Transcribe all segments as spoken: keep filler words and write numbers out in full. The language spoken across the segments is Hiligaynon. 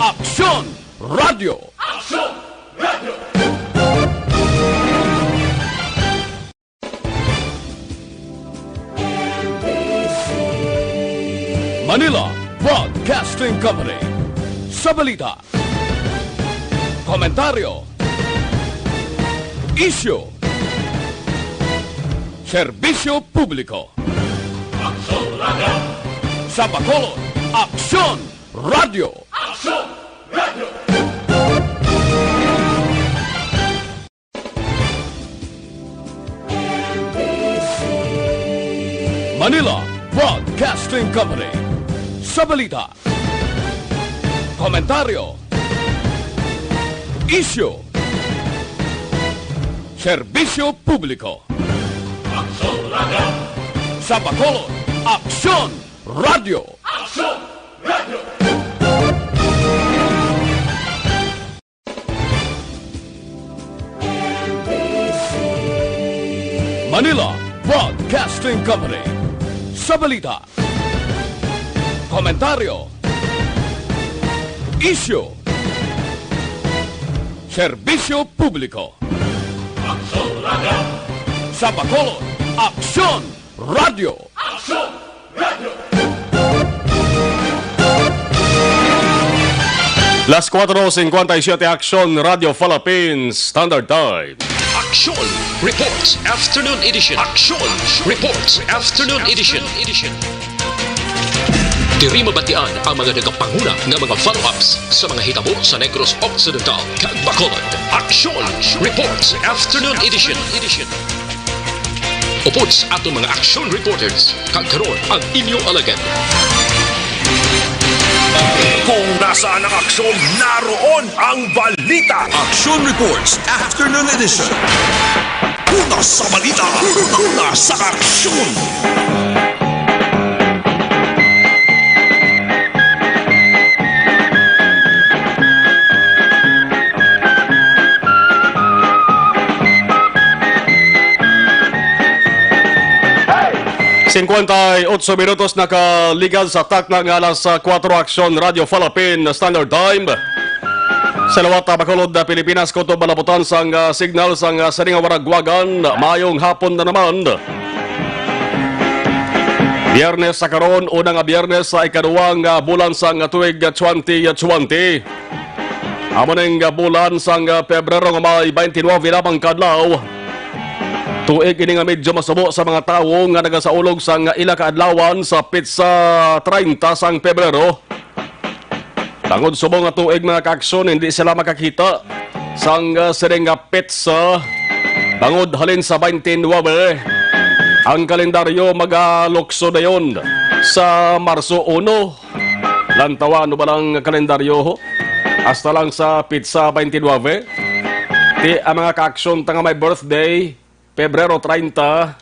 Aksyon Radio. Aksyon Radio. Manila Broadcasting Company. Sa balita, komentaryo, isyu, serbisyo publiko. Aksyon Radio. Sa Bacolod, Aksyon Radio. Aksyon Radio. Manila Broadcasting Company. Sa balita, komentaryo, isyu, serbisyo publiko. Aksyon Radio. Sa Bacolod, Aksyon Radio. Aksyon Radio. Manila Broadcasting Company. Sa balita, komentaryo, isyu, serbisyo publiko. Aksyon Radio. Sa Bacolod, Aksyon Radio. Aksyon Radio. Las cuatro cincuenta y siete, Aksyon Radio Philippines Standard Time. Aksyon Reports Afternoon Edition. Aksyon Reports Afternoon Edition. Diri mabatian ang mga nagapanguna nga mga follow-ups sa mga hitabo sa Negros Occidental kag Bacolod. Aksyon Reports Afternoon Edition. Upod sa aton mga aksyon reporters, kag karon ang inyo alagad. Kung nasaan ang aksyon, naroon ang balita. Action Reports Afternoon Edition. Una sa balita, una sa aksyon. Cincuenta y ocho minutos nakaligal sa takna nga alas, ah, kuwatro, Aksyon Radio Philippine Standard Time. Sa liwat, ah, Bacolod, ah, Pilipinas, kutob malabutan sang, ah, signal sang, ah, sining waragwagan. Maayong hapon na naman. Biyernes sa karon, una nga Biyernes sa ikaduwa nga bulan sang tuig, ah, twenty twenty. Amo ning bulan sang Pebrero nga may twenty-nine lamang ka adlaw. Tuig ini nga medyo masubo sa mga tawo nga nagasaulog sang ila kaadlawan sa petsa treinta sang Pebrero. Tungod subong nga tuig, mga kaaksyon, hindi sila makakita sang, ah, sining nga petsa. Tungod halin sa twenty-nine, ang kalendaryo magalukso dayon sa Marso uno. Lantawa, ano ba lang kalendaryo, ho? Hasta lang sa petsa twenty-nine. Ti ang mga kaaksyon ta nga may birthday, Pebrero treinta.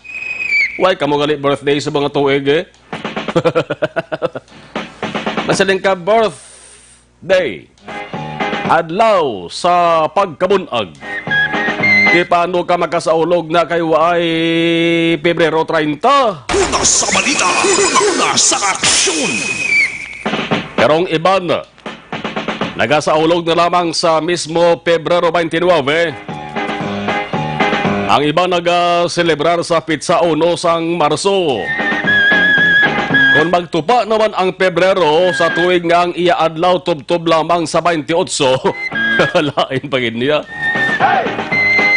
Way kamo gali birthday sa mga tuig, eh. Masiling ka birthday, adlaw sa pagkabun-ag. Ti paano ka makasaulog na kay waay Pebrero treinta? Una sa balita, una sa aksyon. Pero ang iban, nagasaulog na lamang sa mismo Pebrero twenty-nine. Ang iba nagaselebrar sa petsa uno sang Marso. Kon magtupa naman ang Pebrero sa tuig nga ang iya adlaw tubtob lamang sa twenty-eight, lain pa gid niya.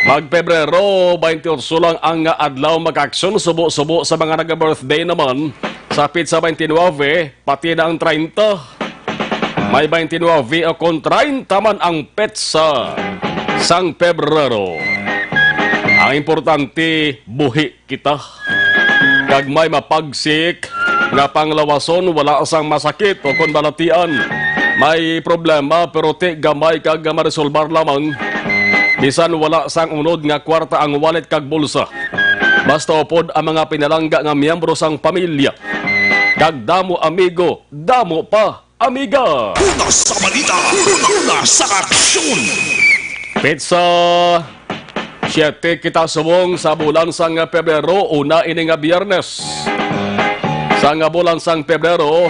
Mag Pebrero twenty-eight lang ang adlaw, mga kaaksyon, subo-subo sa mga naga-birthday naman sa petsa twenty-nine. Pati na ang treinta. May twenty-nine o kon treinta man ang petsa sang Pebrero. Ang importante, buhi kita. Kag may mapagsik nga panglawason, wala sang masakit o kon balatian. May problema, pero ti gamay kag maresolbar lamang. Bisan wala sang unod nga kwarta ang wallet kag bulsa. Basta upod ang mga pinalangga nga miyembro sang pamilya. Kag damo amigo, damo pa amiga. Una sa balita, una sa aksyon. Petsa siyete kita subong sa bulan sang Pebrero, una ini nga Biyernes. Sang bulan sang Pebrero,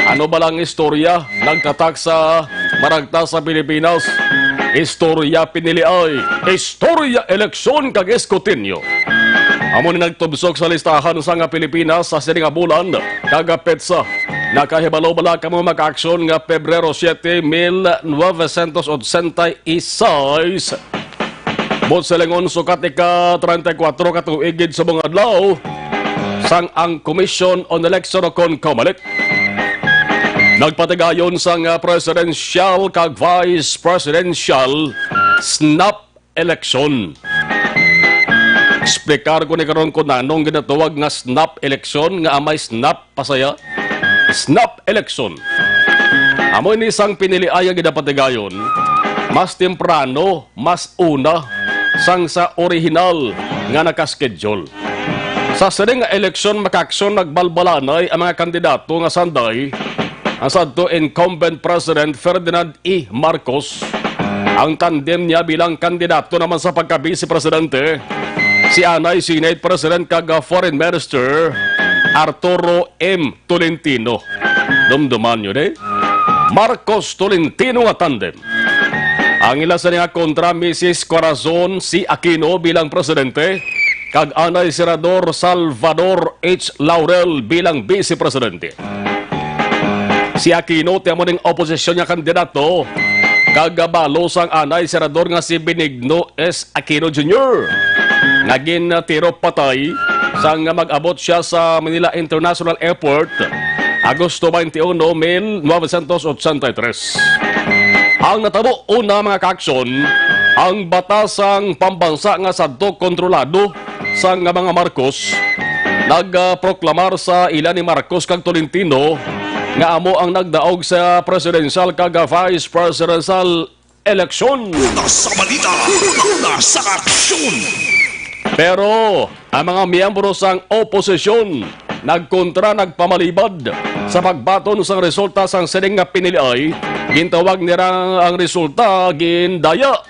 Ano bala ang istorya nagtatak sa maragtas sa Pilipinas? Istorya pinili ay istorya, eleksyon kag eskutinyo. Amo ni nagtubsok sa listahan sa nga Pilipinas sa sini nga bulan kag petsa. Nakahibalo bala kamo, mga kaaksyon, nga Pebrero siete, mil novecientos ochenta y seis, buot silingon, sukat ika treinta y cuatro ka tuig gid subong adlaw, sang ang Commission on Election o kon COMELEC nagpatigayon sang, ah, presidential kag vice presidential snap election. Explicar ko ni karon kung nanong ginatawag nga snap election, nga amay snap pa saya. Snap election. Amo ini sang piniliay nga ginapatigayon mas temprano, mas una sang sa orihinal nga nakaschedule. Sa sining nga eleksyon, mga kaaksyon, nagbalbalanay ang mga kandidato nga sanday ang sadto incumbent President Ferdinand E. Marcos, ang tandem niya bilang kandidato naman sa pagka-vice presidente, si anay Senate President kag, ah, Foreign Minister Arturo M. Tolentino. Dumduman nyo, di? Marcos-Tolentino nga tandem. Ang ila sini nga kontra, Misis Corazon C. Aquino bilang presidente, kag anay Senador Salvador H. Laurel bilang vice presidente. Si Aquino ti amo ning oposisyon nga kandidato, kag balo sang anay senador nga si Benigno S. Aquino Junior, nga gintiro patay sang mag-abot siya sa Manila International Airport, Agosto twenty-one, mil novecientos ochenta y tres. Ang natabo una, mga kaaksyon, ang batas sang pambansa nga sadto kontrolado sang mga Marcos nagproklamar sa ila ni Marcos kag Tolentino nga amo ang nagdaog sa presidential kag vice presidential eleksyon. Una sa balita, una sa aksyon. Pero ang mga miyembro sang oposisyon nagkontra, nagpamalibad sa pagbaton sang resulta sang sining nga piniliay. Gintawag nila ang resulta gindaya.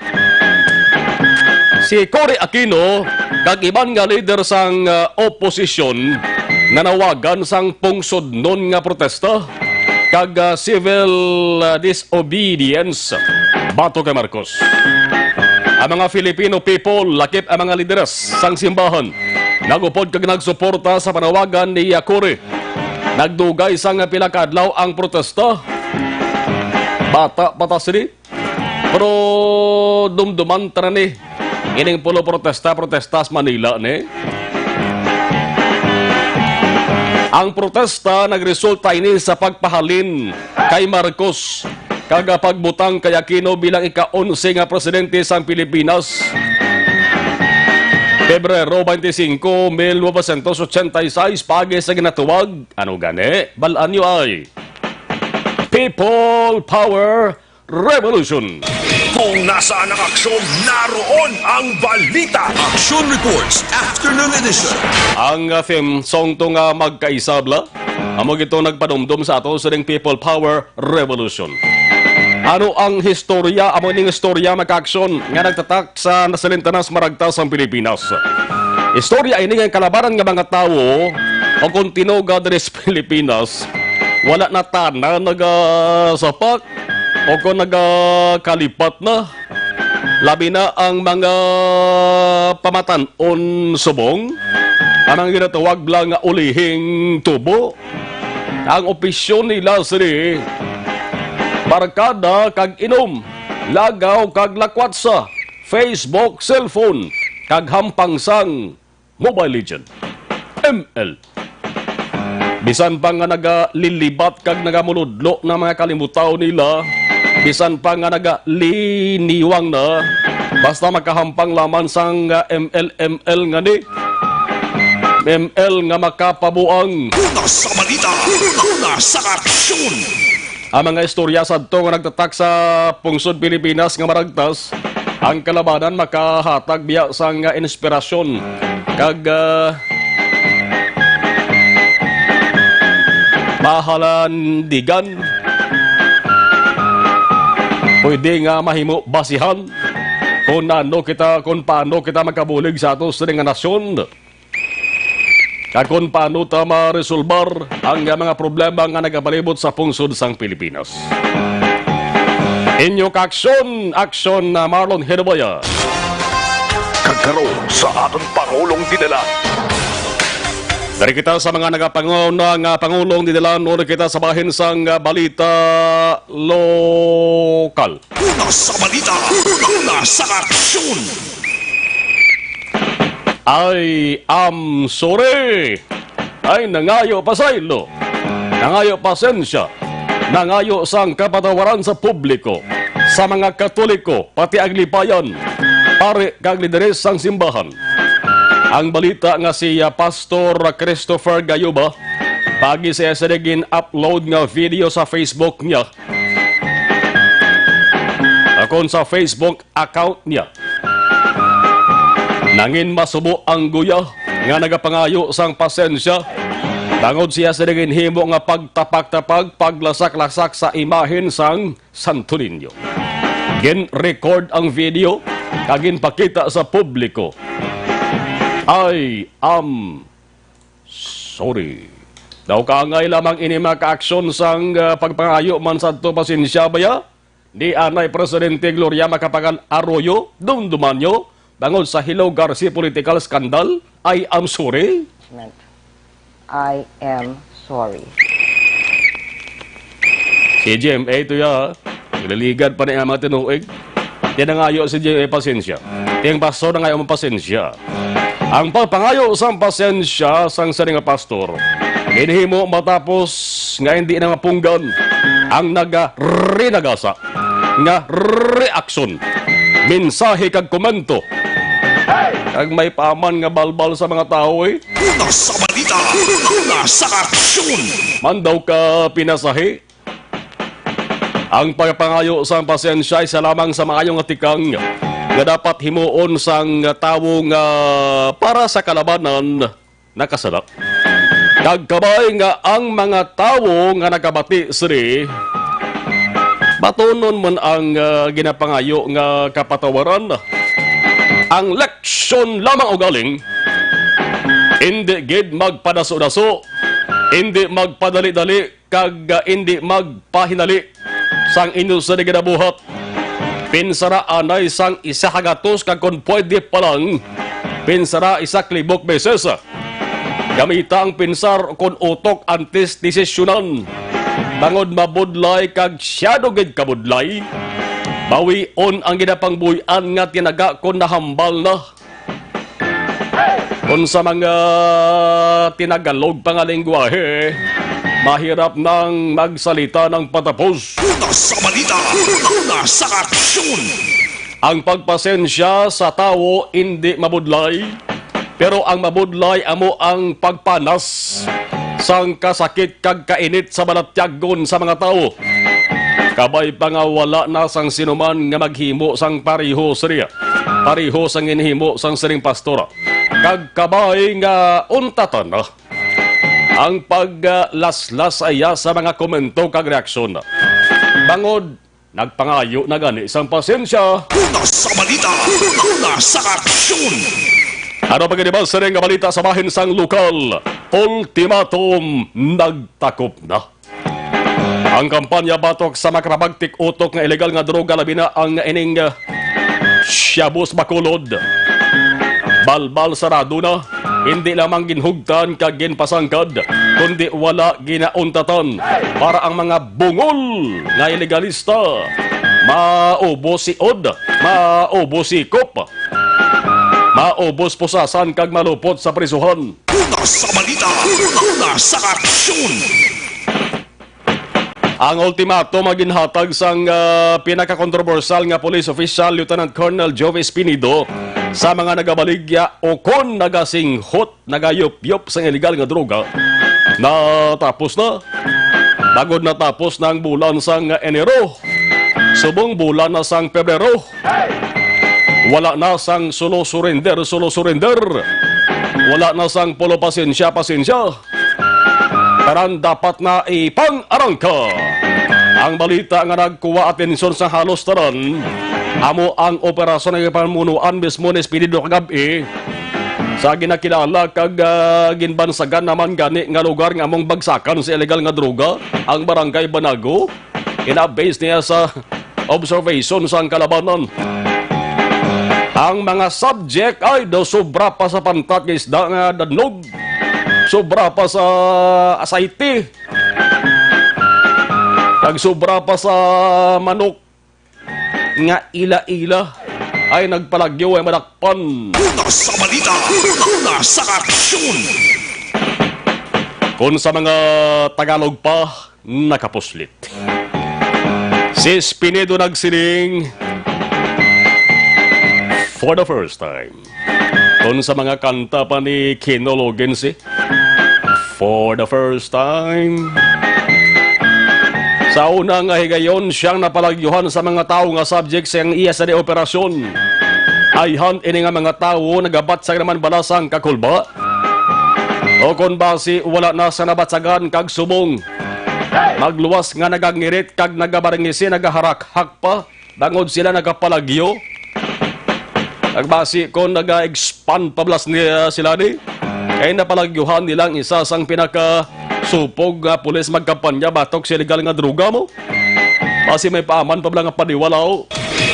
Si Cory Aquino kag iban nga lider sang, ah, oposisyon nanawagan sang pungsodnon nga protesta kag, ah, civil, ah, disobedience batok kay Marcos. Ang mga Filipino people, lakip ang mga lideres sang simbahan, nagupod kag nagsuporta sa panawagan ni Cory. Nagdugay sang pila ka adlaw ang protesta. Bata pa ta sini, pero dumduman ta na ni ining pulo protesta, protesta sa Manila ni. Ang protesta nagresulta ini sa pagpahalin kay Marcos kag pagbutang kay Aquino bilang ika-onse nga presidente sang Pilipinas, Pebrero twenty-five, mil novecientos ochenta y seis, paagi sa ginatawag, ano gani? Bal-an niyo ay People Power Revolution. Kung nasaan ang aksyon, naroon ang balita. Action Reports, Afternoon Edition. Ang, ah, theme song to nga magkaisa bala, amo gito nagpadumdom sa ato sining People Power Revolution. Ano ang historya? Amo ning istorya, mga kaaksyon, nga nagtatak sa nasalintanas maragtas sang Pilipinas. Istorya ini nga kalabanan nga mga tawo o kon tinuga diri sa Pilipinas, wala na tana nagasapak o kon nagakalipat na. Labi na ang mga pamatan-on subong, ang mga ginatawag lang nga ulihing tubo. Ang opisyon nila sini, barkada kag inom, lagaw kag lakwatsa, Facebook, cellphone, kag hampang sang Mobile Legend, M L. Bisan pa nga nagalilibat kag nagamuludlo na mga kalimutaw nila, bisan pa nga nagaliniwang na, basta makahampang laman sang, ah, M L, M L nga ni, M L nga makapabuang. Una sa balita, una sa aksyon. Ang mga istorya sadto nga nagtatak sa pungsod Pilipinas nga maragtas, ang kalabanan makahatag biya sang inspirasyon kag, ah, pahalandigan. Pwede nga mahimo basihan kung ano kita, kung paano kita makabulig sa ato sining nga nasyon. Kag kon paano ta maresolbar ang mga problema nga nagapalibot sa pungsod sang Pilipinas. Inyo kaaksyon, aksyon na Marlon Hinabaya. Kag karon sa aton Pangulong Dinalan. Dari kita sa mga nagapanguna nga Pangulong Dinalan, uri kita sa bahin sang, ah, balita lokal. Una sa balita, una sa aksyon. I am sorry. Ay, nangayo pasaylo. Nangayo pasensya. Nangayo sang kapatawaran sa publiko, sa mga Katoliko, pati aglipayan, pari kag lideres sang simbahan. Ang balita nga si, ah, Pastor Christopher Gayuba, pagi sa iya sa gin-upload nga video sa Facebook niya, akon sa Facebook account niya. Nangin masubo ang guya nga nagapangayo sang pasensya tungod siya sa ginhimo nga pagtapak-tapak, paglasak-lasak sa imahen sang Santo Niño. Gin-record ang video kag ginpakita sa publiko. I am sorry. Daw kaangay lamang ini mga kaaksyon sang, ah, pagpangayo man sadto pasensya baya? Ni anay Presidente Gloria Macapagal Arroyo, dumduman nyo, bangod sa Hello Garci political scandal, I am sorry. I am sorry. Si G M A to ya, ha? Naglaligad pa na yung mga tinuig. Yan ang ayo si G M A, pasensya. Tiyang pastor na ngayon ang pasensya. Ang pagpangayo sang pasensya sang sining nga pastor, ginhimo matapos nga hindi na mapunggan ang nagarinagasa nga reaksyon, mensahe kag komento. Kag may paman nga balbal sa mga tawo, eh. Una sa balita, una sa aksyon. Man daw ka pinasahi. Ang pagpangayo sang pasensya isa lamang sa maayo nga tikang nga dapat himuon sang tawo nga para sa kalabanan nakasala. Kag kabay nga ang mga tawo nga nagabati sini, batunon man ang, ah, ginapangayo nga kapatawaran. Ang leksyon lamang ugaling, indi gid magpadaso-daso, indi magpadali-dali, kag, ah, indi magpahinali sang inyo sini ginabuhat. Pinsara anay sang isa ka gatos kag kon pwede pa lang, pinsara isa ka libok beses. Gamita ang pinsar kon utok antes desisyonan, bangod mabudlay kag siyado gid kabudlay. Bawion ang ginapangbuy-an nga tinaga kon nahambal na. Kon sa mga tinagalog pa nga lengguwahe, mahirap nang magsalita ng patapos. Una sa balita, una sa aksyon. Ang pagpasensya sa tawo indi mabudlay, pero ang mabudlay amo ang pagpanas sang kasakit kag kainit sa balatyagon sa mga tawo. Kabay pa nga wala na sang sinuman nga maghimo sang pareho sini, pareho sang ginhimo sang sining pastor. Kag kabay nga untatan na ang paglaslas iya sa mga komento kag reaksyon. Bangod nagpangayo na gani sang pasensya. Una sa balita, una sa aksyon. Ano pa gani ba sining nga balita sa bahin sang lokal? Ultimatum nagtakop na. Ang kampanya batok sa makapagtik-utok nga ilegal nga droga, labi na ang ining, ah, shabu sa Bacolod, balbal sarado na. Hindi lamang ginhugtan kag ginpasangkad, kundi wala ginauntatan para ang mga bungol nga ilegalista maubos siod, maubos sikop, maubos pusasan kag malupot sa prisuhan. Una sa balita, una sa aksyon. Ang ultimatum nga ginhatag sang, ah, pinakakontrobersyal nga police official, Lieutenant Colonel Joe Espinido, sa mga nagabaligya o kon nagasinghot, nagayupyop sang iligal nga droga, natapos na. Bangod natapos na ang bulan sang Enero, subong bulan na sang Pebrero, wala na sang solo surrender, solo surrender. Wala na sang polo pasensya, pasensya. Tanan dapat na ipang-arangka. Ang balita nga nagkuha atensyon sa halos tanan amo ang operasyon nga gipamunuan mismo ni Espinido kagab-i. sa ginakilala kag, ah, ginbansagan naman gani nga lugar nga among bagsakan sa illegal nga droga, ang Barangay Banago. Ina-base niya sa observation sang kalabanan. Ang mga subject ay do sobra pa sa pantat nga isda nga danlog, sobra pa sa asayte, kag sobra pa sa manok nga ila-ila ay nagpalagyo ay madakpan. Una sa balita, una sa aksyon. Kung sa mga Tagalog pa, nakapuslit. Si Espinedo nagsiling, "For the first time." Kung sa mga kanta pa ni Kino Logensi, "For the first time." Sa una nga higayon, siyang napalagyuhan sa mga tawo nga subject sang iya sa di operasyon. Ayhan ini nga mga tawo nagabatsag naman bala sang kakulba, o kon basi wala na sa nabatsagan kag subong. Magluwas nga nagangirit kag nagabaringisi, nagaharakhak pa bangod sila nagapalagyo. Nagbasi kon naga-expand pa blas ni, ah, sila ni, kay napalagyuhan nila ang isa sang pinakasupog nga pulis magkampanya batok sa illegal nga droga mo. Basi may paaman pa bala nga paniwalaw.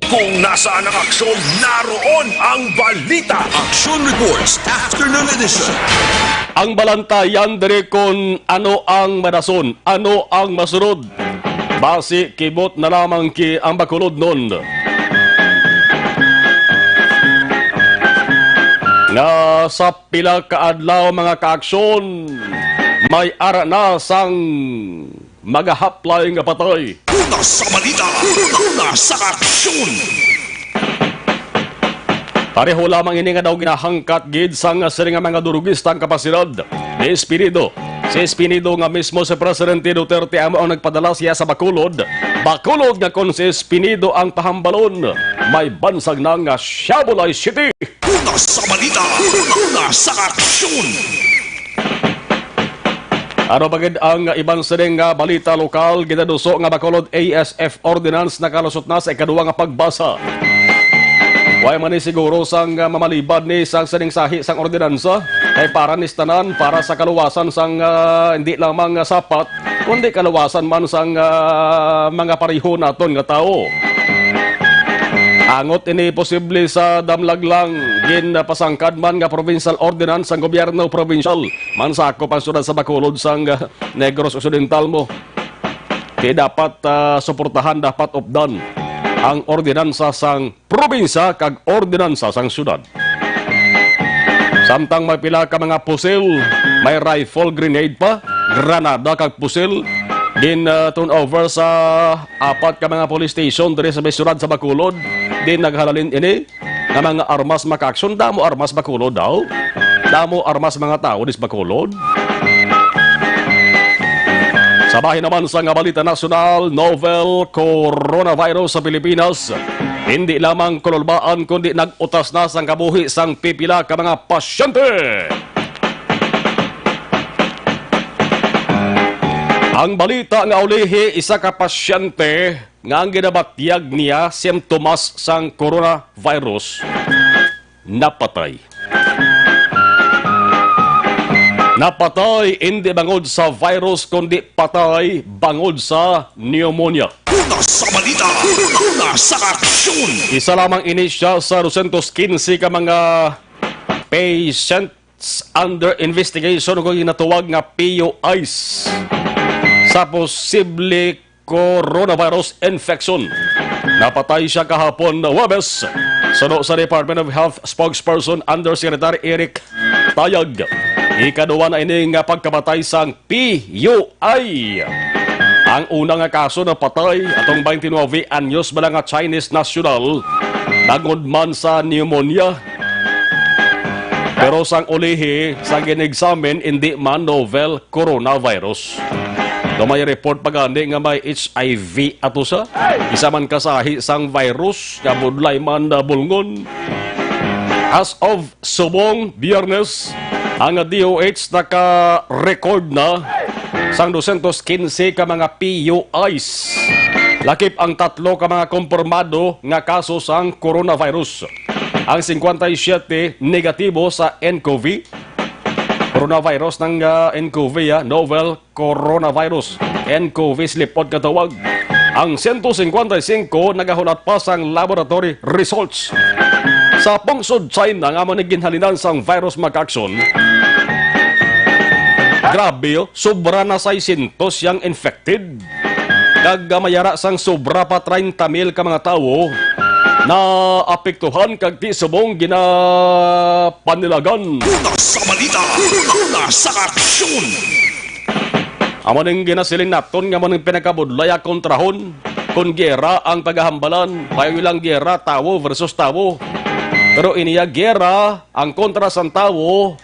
Kung nasaan ang aksyon, naroon ang balita. Action Reports, Afternoon Edition. Ang balantayan diri kon ano ang madason, ano ang masunod. Basi kibot na lamang ki ang Bacolodnon nga sa pila ka adlaw, mga kaaksyon, may ara na sang magahaplay nga patay. Una sa balita, una sa aksyon. Pareho lamang ini nga daw ginahangkat gid sang sining nga mga durugista ang kapasidad ni Espinido. Si Espinido nga mismo si Presidente Duterte amo ang nagpadala siya sa Bacolod. Bacolod nga kon si Espinido ang pahambalon, may bansag na nga Siabulay City. Una sa balita, una sa aksyon. Ano pa gid ang iban sining nga balita lokal? Ginaduso nga Bacolod A S F Ordinance nakalusot na sa ikaduha nga pagbasa. Way man ni siguro sang, ah, mamalibad ni sang sining sahi sang ordinansa kay para ni sa tanan, para sa kaluwasan sang, ah, hindi lamang, ah, sapat kundi kaluwasan man sang, ah, mga pareho naton nga tawo. Angot ini posible sa damlag lang, ginpasangkad man nga provincial ordinance sang gobyerno probinsyal, mansakop ang syudad sa Bacolod sang, ah, Negros Occidental mo. Di dapat, ah, suportahan, dapat updan ang ordinansa sang probinsya kag ordinansa sang syudad. Samtang may pila ka mga pusil, may rifle, grenade pa, granada kag pusil, gin, ah, turn over sa apat ka mga police station diri sa may syudad sa Bacolod. Din naghalalin ini nga mga armas, mga kaaksyon. Damo armas Bacolod daw. Damo armas mga tawo dis Bacolod. Sa bahin naman sa nga balita nasyonal, novel coronavirus sa Pilipinas, hindi lamang kinulbaan kundi nag-utas na sang kabuhi sang pipila ka mga pasyente. Ang balita nga ulihi, isa ka pasyente nga ang ginabatyag niya simptomas sang coronavirus napatay. Napatay, hindi bangod sa virus, kundi patay bangod sa pneumonia. Una sa balita, una sa aksyon. Isa lamang ini siya sa dosyentos kinse ka mga patients under investigation o ginatawag nga P U Is sa posible coronavirus infection. Napatay siya kahapon, Huwebes. Suno sa Department of Health spokesperson Undersecretary Eric Tayag, ikaduwa na ini nga pagkamatay sang P U I. Ang una nga kaso napatay atong twenty-nine anyos bala nga Chinese national tungod man sa pneumonia. Pero sang ulihi, sa gin-examine, indi man novel coronavirus. Daw may report pa gani nga may H I V ato sa isa man kasahi sang virus nga budlay man na bulngon. As of subong Biyernes, ang D O H naka-record na sang dosyentos kinse ka mga P U Is. Lakip ang tatlo ka mga kumpirmado nga kaso sang coronavirus. Ang singkwenta y siyete negatibo sa N C O V. Coronavirus ng, ah, N C O V, ah, novel coronavirus, N C O V slipot nga tawag. Ang siyento singkwenta y singko nagahulat pa sang laboratory results. Sa pungsod China nga amo ni ginhalinan sang virus, mga kaaksyon, grabe, oh, sobra na seiscientos yang infected. Kag, ah, mayara sang sobra pa treinta mil ka mga tawo na apektuhan kag ti subong ginapanilagan. Una sa balita, una sa aksyon. Amo ning ginasiling naton nga amo ning pinakabudlay nga kontrahon. Kon giyera ang pagahambalan, payo lang giyera, tawo versus tawo. Pero iniya giyera ang kontra sang tawo,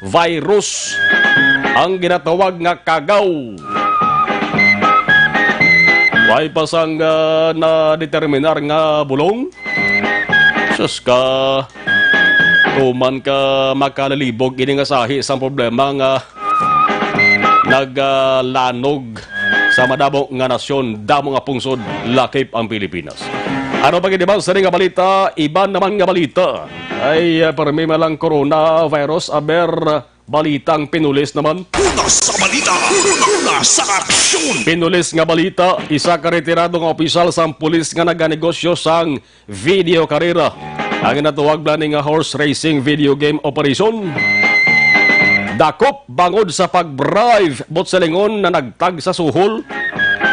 virus ang ginatawag nga kagaw. Way pa sang, ah, nadeterminar nga bulong? Sus ka, tuman ka makalilibog ini nga sahi sang problema nga nagalanog sa madamo nga nasyon, damo nga pungsod, lakip ang Pilipinas. Ano pa gid man sa nga balita? Iban naman nga balita. Ay, ah, permi man lang coronavirus, aber, balitang pinulis naman. Una sa balita, una sa aksyon. Pinulis nga balita, isa ka retirado nga opisyal sang pulis nga naganegosyo sang video karera ang ginatawag lang ni nga horse racing video game operation. Dakop bangod sa pag-bribe, buot silingon, na nagtag sa suhol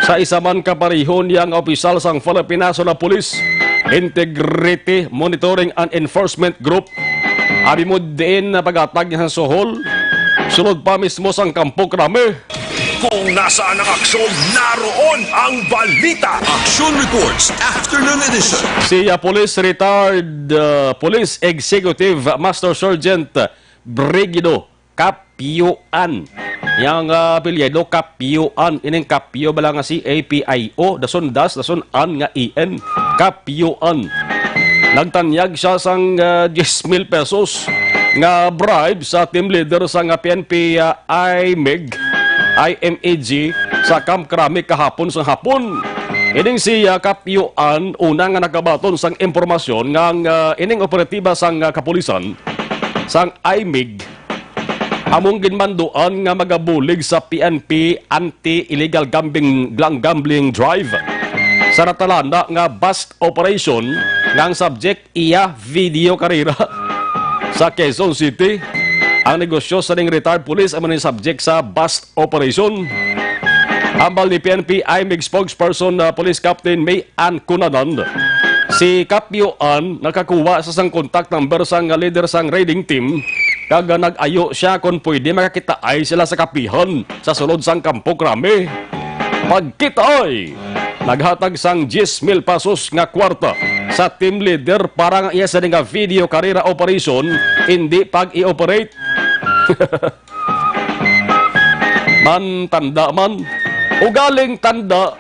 sa isa man ka pareho niya nga opisyal sang Philippine National Police Integrity Monitoring and Enforcement Group. Abi mo diin na pag-atag niya sa suhol, sulod pa mismo sang Kampo Krami. Kung nasaan ang aksyon, naroon ang balita. Action Reports, Afternoon Edition. Si, ah, Police Retired, ah, Police Executive Master Sergeant Brigido Capioan. Yang, ah, apelyido Capioan. Ining Capio bala nga C A P I O, dason das, dason an nga E N. Capioan. Nagtanyag siya sang, ah, diyes mil pesos nga bribe sa team leader sang, ah, P N P, ah, IMEG, I M E G, sa Camp Crame kahapon sang hapon. Ining si, ah, Capioan, una nga nakabaton sang impormasyon nga ang, ah, ining operatiba sang, ah, kapulisan sang IMEG among ginmanduan nga magabulig sa P N P anti-illegal gambling, glang-, gambling drive sa natalana nga bust operation nga ang subject iya video karera sa Quezon City. Ang negosyo sa ning retired police amo ni subject sa bust operation. Hambal ni P N P IMEG spokesperson na Police Captain May Ann Cunanan, si Capioan nakakuha sa sang contact number sang leader sang raiding team, kag nag-ayo siya kon pwede makakitaay sila sa kapihan sa sulod sang Kampo Krami. Pagkitaay, naghatag sang diyes mil pesos nga kwarta sa team leader para nga iya sini nga video karera operation indi pag-i-operate. Man tanda man, ugaling tanda,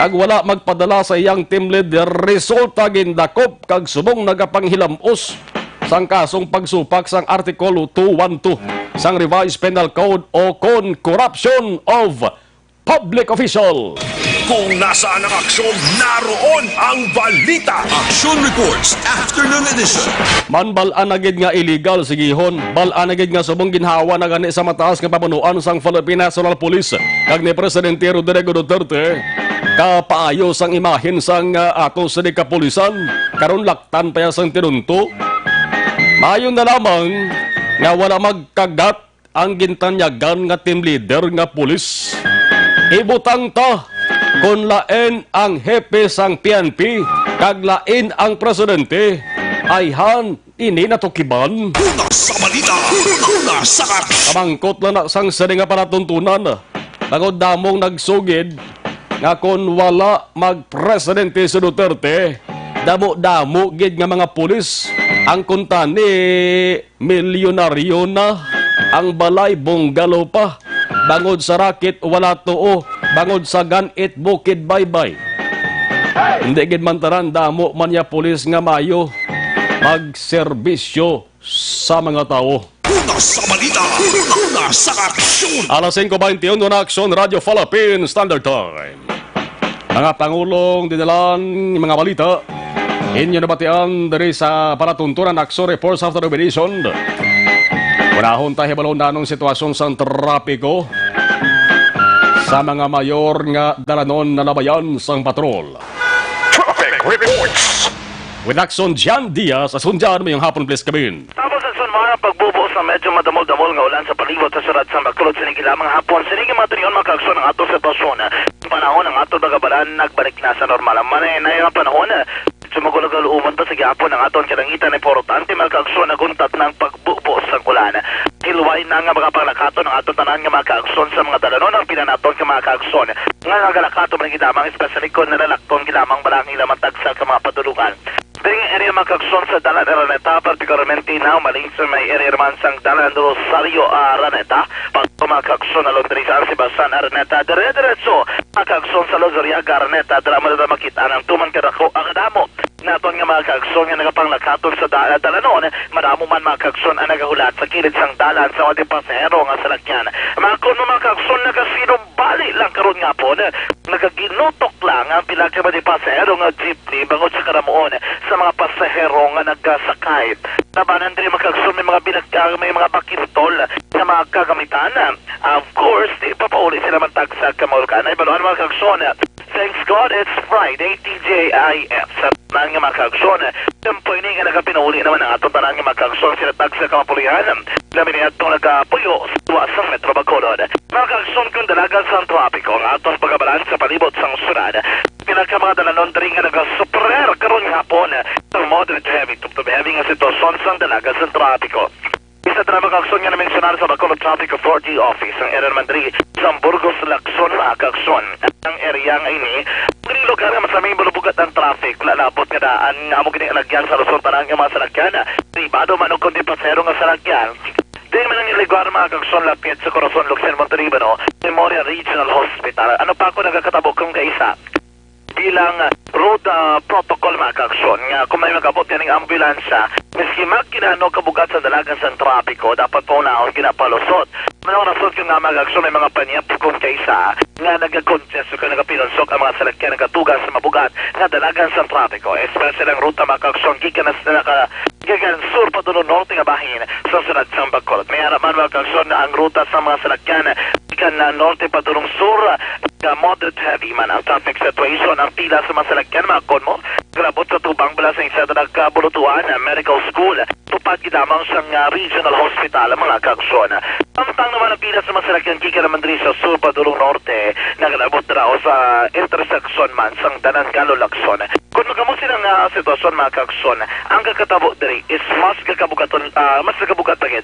kag wala magpadala sa iyang team leader, resulta gindakop kag subong nagapanghilam-os sang kasong pagsupak sang Artikulo two one two sang Revised Penal Code o kon corruption of public official. Kung nasaan ang aksyon, naroon ang balita. Action Reports, Afternoon Edition. Man, bal-an na gid nga illegal, sigihon. Bal-an na gid nga subong ginhawa na gani sa mataas nga pamunuan sang Philippine National Police kag ni Presidente Rodrigo Duterte, kapaayo sang imahen sang, ah, ato sini kapulisan. Karon laktan pa ya sang tinunto. Maayo na lamang nga wala magkagat ang gintanyagan nga team leader nga pulis. Ibutang ta kon lain ang hepe sang P N P kag lain ang presidente, ayhan ini natukiban. Una sa balita, una sa aksyon. Kamangkot lang na sang sini nga palatuntunan. Bangod damong nagsugid nga kon wala magpresidente si Duterte, damo-damo gid nga mga pulis ang kuntani milyonaryo na, ang balay bungalow pa. Bangod sa rakit wala tuo, bangod sa ganit bukid baybay. Hindi gid man tanan, damo man ya pulis nga mayo magserbisyo sa mga tawo. Una sa balita, una sa aksyon. Alas singko beintiuno na, Aksyon Radyo Philippine Standard Time. Mga pangulong dinalan, mga balita. Inyo nabatian diri sa palatuntunan Action Reports after Domination. Unahon ta hibalon anong sitwasyon sang trapiko sa mga mayor nga dalanon na labayan sang patrol. Traffic reports. With Action Jan Diaz, Action Jan, mayong hapon, please, kabin. Tapos ang sunmara pagbubo sa medyo madamol-damol nga ulan sa palibot sa syudad sa Bacolod, sinigi lamang hapon. Sinigi mga tuyon, mga kaagsoon, ang ato sitwasyon. Ang panahon, ang ato bagabalan, nagbalik na sa normal. Ang manay-nay nga panahon, medyo magulo-gulo uman pa sa gihapon ang aton kalangitan. Importante, mga kaagsoon, naguntat na ang pagbubo sa ulan. Hilway na nga mga panglakaton ang aton tanan nga mga kaagsoon sa mga dalanon. Ang pinanaton ka mga kaagsoon nga nagalakaton man gid lamang, especially kung nalalakton gid lamang bala ang ilang matagsa ka mga padulungan. Diri nga area, mga kaagsoon, sa Dalan Araneta, partikularmente na umaling sa may area naman sang Dalan Rosario Araneta, pag mga kaagsoon, along diri sa San Sebastian Araneta, dire-diretso, mga kaagsoon, sa Luzuriaga Araneta, dira mo na makita ang tuman kadako ang damo naton nga mga kaagsoon nga nagapanglakaton sa da- dalanon. Madamo man, mga kaagsoon, ang nagahulat sa kilid sang dalan sa mga pasahero nga salakyan. Mga kuno, mga kaagsoon, nagasinumbali lang karon nga hapon, nagaginutok lang ang pila ka mga pasahero nga jeepney bangod sa karamuon sa mga pasahero nga nagasakay. Labanan diri, mga kaagsoon, may mga binagkang, may mga bakintol nga mga kagamitan. Of course, di pa pauli sila man tagsa ka mga lugar. Ay, baluan, mga kaagsoon, thanks God it's Friday, T G I F. Sa tanan nga mga kaagsoon, tempo ini nga nagapinauli naman ang aton tanan nga mga kaagsoon, sila tagsa ka mga pulihan. Labi ni adto nagapuyo sa luwas sang Metro Bacolod. Mga kaagsoon, kung dalagan sang trapiko ang aton pagabalan sa palibot sang syudad, pila ka mga dalanon diri nga nagasuprer karon nga hapon sa moderate heavy to, to heavy nga sitwasyon sang dalagan sang trapiko. Isa dira, mga kaagsoon, nga na-mensionar sa Bacolod Traffic Authority Office, ang area naman diri sa Burgos, Lacson, mga kaagsoon. Ang area nga ini, ang lugar nga mas may bulubugat ang traffic, wala labot nga daan nga amo gini alagyan sa Luzon, tanan nga mga salakyan, pribado man o kundi pasahero nga salakyan. Di man ang lugar, mga kaagsoon, lapit sa Corazon, Luksan, Montalibano, Memoria Regional Hospital. Ano pa ako nagakatabo kung kaisa? Bilang road, ah, protocol, mga kaagsoon, nga kung may mag-abot kaning ambulansya, miski magkinano kabugat sa dalagan sang trapiko, dapat paunahon ginapalusot. Ano ang rason kung nga, mga kaagsoon, may mga panyap kung kaisa nga nagakonsesyon kung nagapinusok ang mga salakyan nagatuga sa mabugat nga dalagan sang trapiko, especially ang ruta, mga kaagsoon, gikan na sa naka-, gikan sur padulong norte nga bahin sa syudad sang Bacolod. May ara man, mga kaagsoon, ang ruta sa mga salakyan gikan na norte padulong sur, ka moderate heavy man ang traffic situation. Ang pila sa mga salakyan, mga kon mo, grabot sa tubang bala sa isa na nagkabulutuan, ah, medical school. Tupad gid lamang sang, ah, regional hospital, mga kaagsoon. Samtang naman ang pila sa mga salakyan gikan naman diri sa sur padulong norte, nagalabot na raw sa intersection man sang Danan Galo Lacson. Kung magamo sila nga sitwasyon, mga kaagsoon, ang kakatabo diri is mas kakabugaton, ah, mas kakabugat pa gid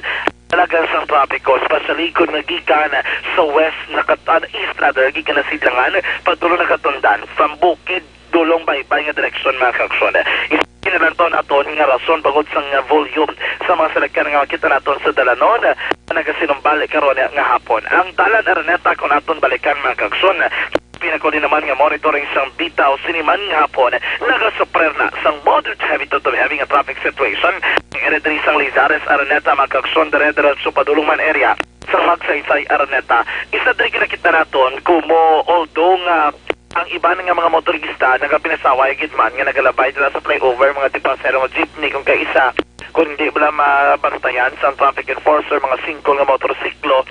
talaga sang trapiko, especially kung nagikan sa west, nakat-, ah, east rather, gikan na Sidlangan, padulong na Katundan, from Bukid, dulong Baybay nga direksyon, mga kaagsoon. Isa na lang to naton nga rason bangod sang volume sa mga salakyan nga makita naton sa dalanon nga nagasinumbali karon nga hapon. Ang Dalan Araneta, kung aton balikan, mga kaagsoon, pinakuli naman nga monitoring sang bitaw sini man nga hapon, nagasuprer na sang moderate heavy to heavy nga traffic situation. Ang area diri sang Lizares Araneta, mga kaagsoon, dire-diretso padulong man area sa Magsaysay Araneta. Isa diri ginakita naton kumo, although nga ang iban nga mga motorista nagapinasaway gid man nga nagalabay dira sa flyover, mga di pasahero nga jeepney kung kaisa, kung hindi bala mabantayan sang traffic enforcer, mga singkol nga motorsiklo.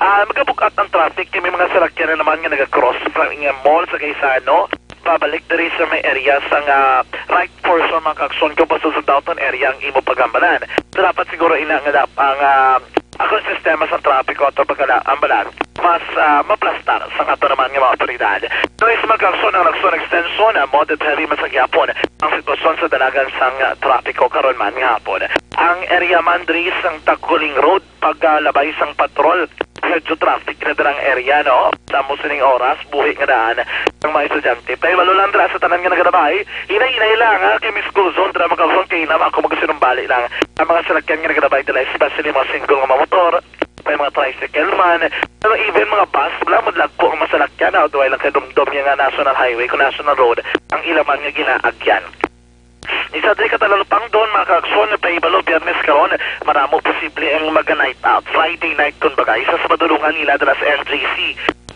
Ah, magabug-at ang traffic kay may mga salakyan na naman nga naga-cross from nga mall sa Gaisano, pabalik diri sa may area sa nga right portion, mga kaagsoon, kung pasulod sa downtown area ang imo pagambalan. So, dapat siguro ina nga dap-, ang, ah, ang sistema sa trapiko ato pagkala-, ambalan mas, ah, maplastar sa ato naman nga mga otoridad. Anyways, mga kaagsoon, ang Lacson Extension, ah, moderate heavy man sa gihapon ang sitwasyon sa dalagan sang, ah, trapiko karon man nga hapon. Ang area man diri sang Taguling Road, pagalabay sang patrol. Medyo traffic na dira ang area, no? Damo sining oras, buhi nga daan ang mga estudyante. Pahibalo lang dira sa tanan nga nagalabay. Hinay-hinay lang, ha? Kay may school zone dira, mga kaagsoon, kay hinam ako magsinumbali lang. Ang mga salakyan nga nagalabay dira, especially mga singkol nga mga motor, may mga tricycle man, pero even mga bus, wala man lagko ang mga salakyan, ha? Duway lang kay dumdom niya nga national highway, kung national road, ang ila man nga ginaagyan. Isa diri ka talalupang doon, mga kaagsoon, pahibalo, Biyernes karon, maramo posible ang mag-night out. Friday night, kun bagay, sa, sa madulungan nila dala sa N G C.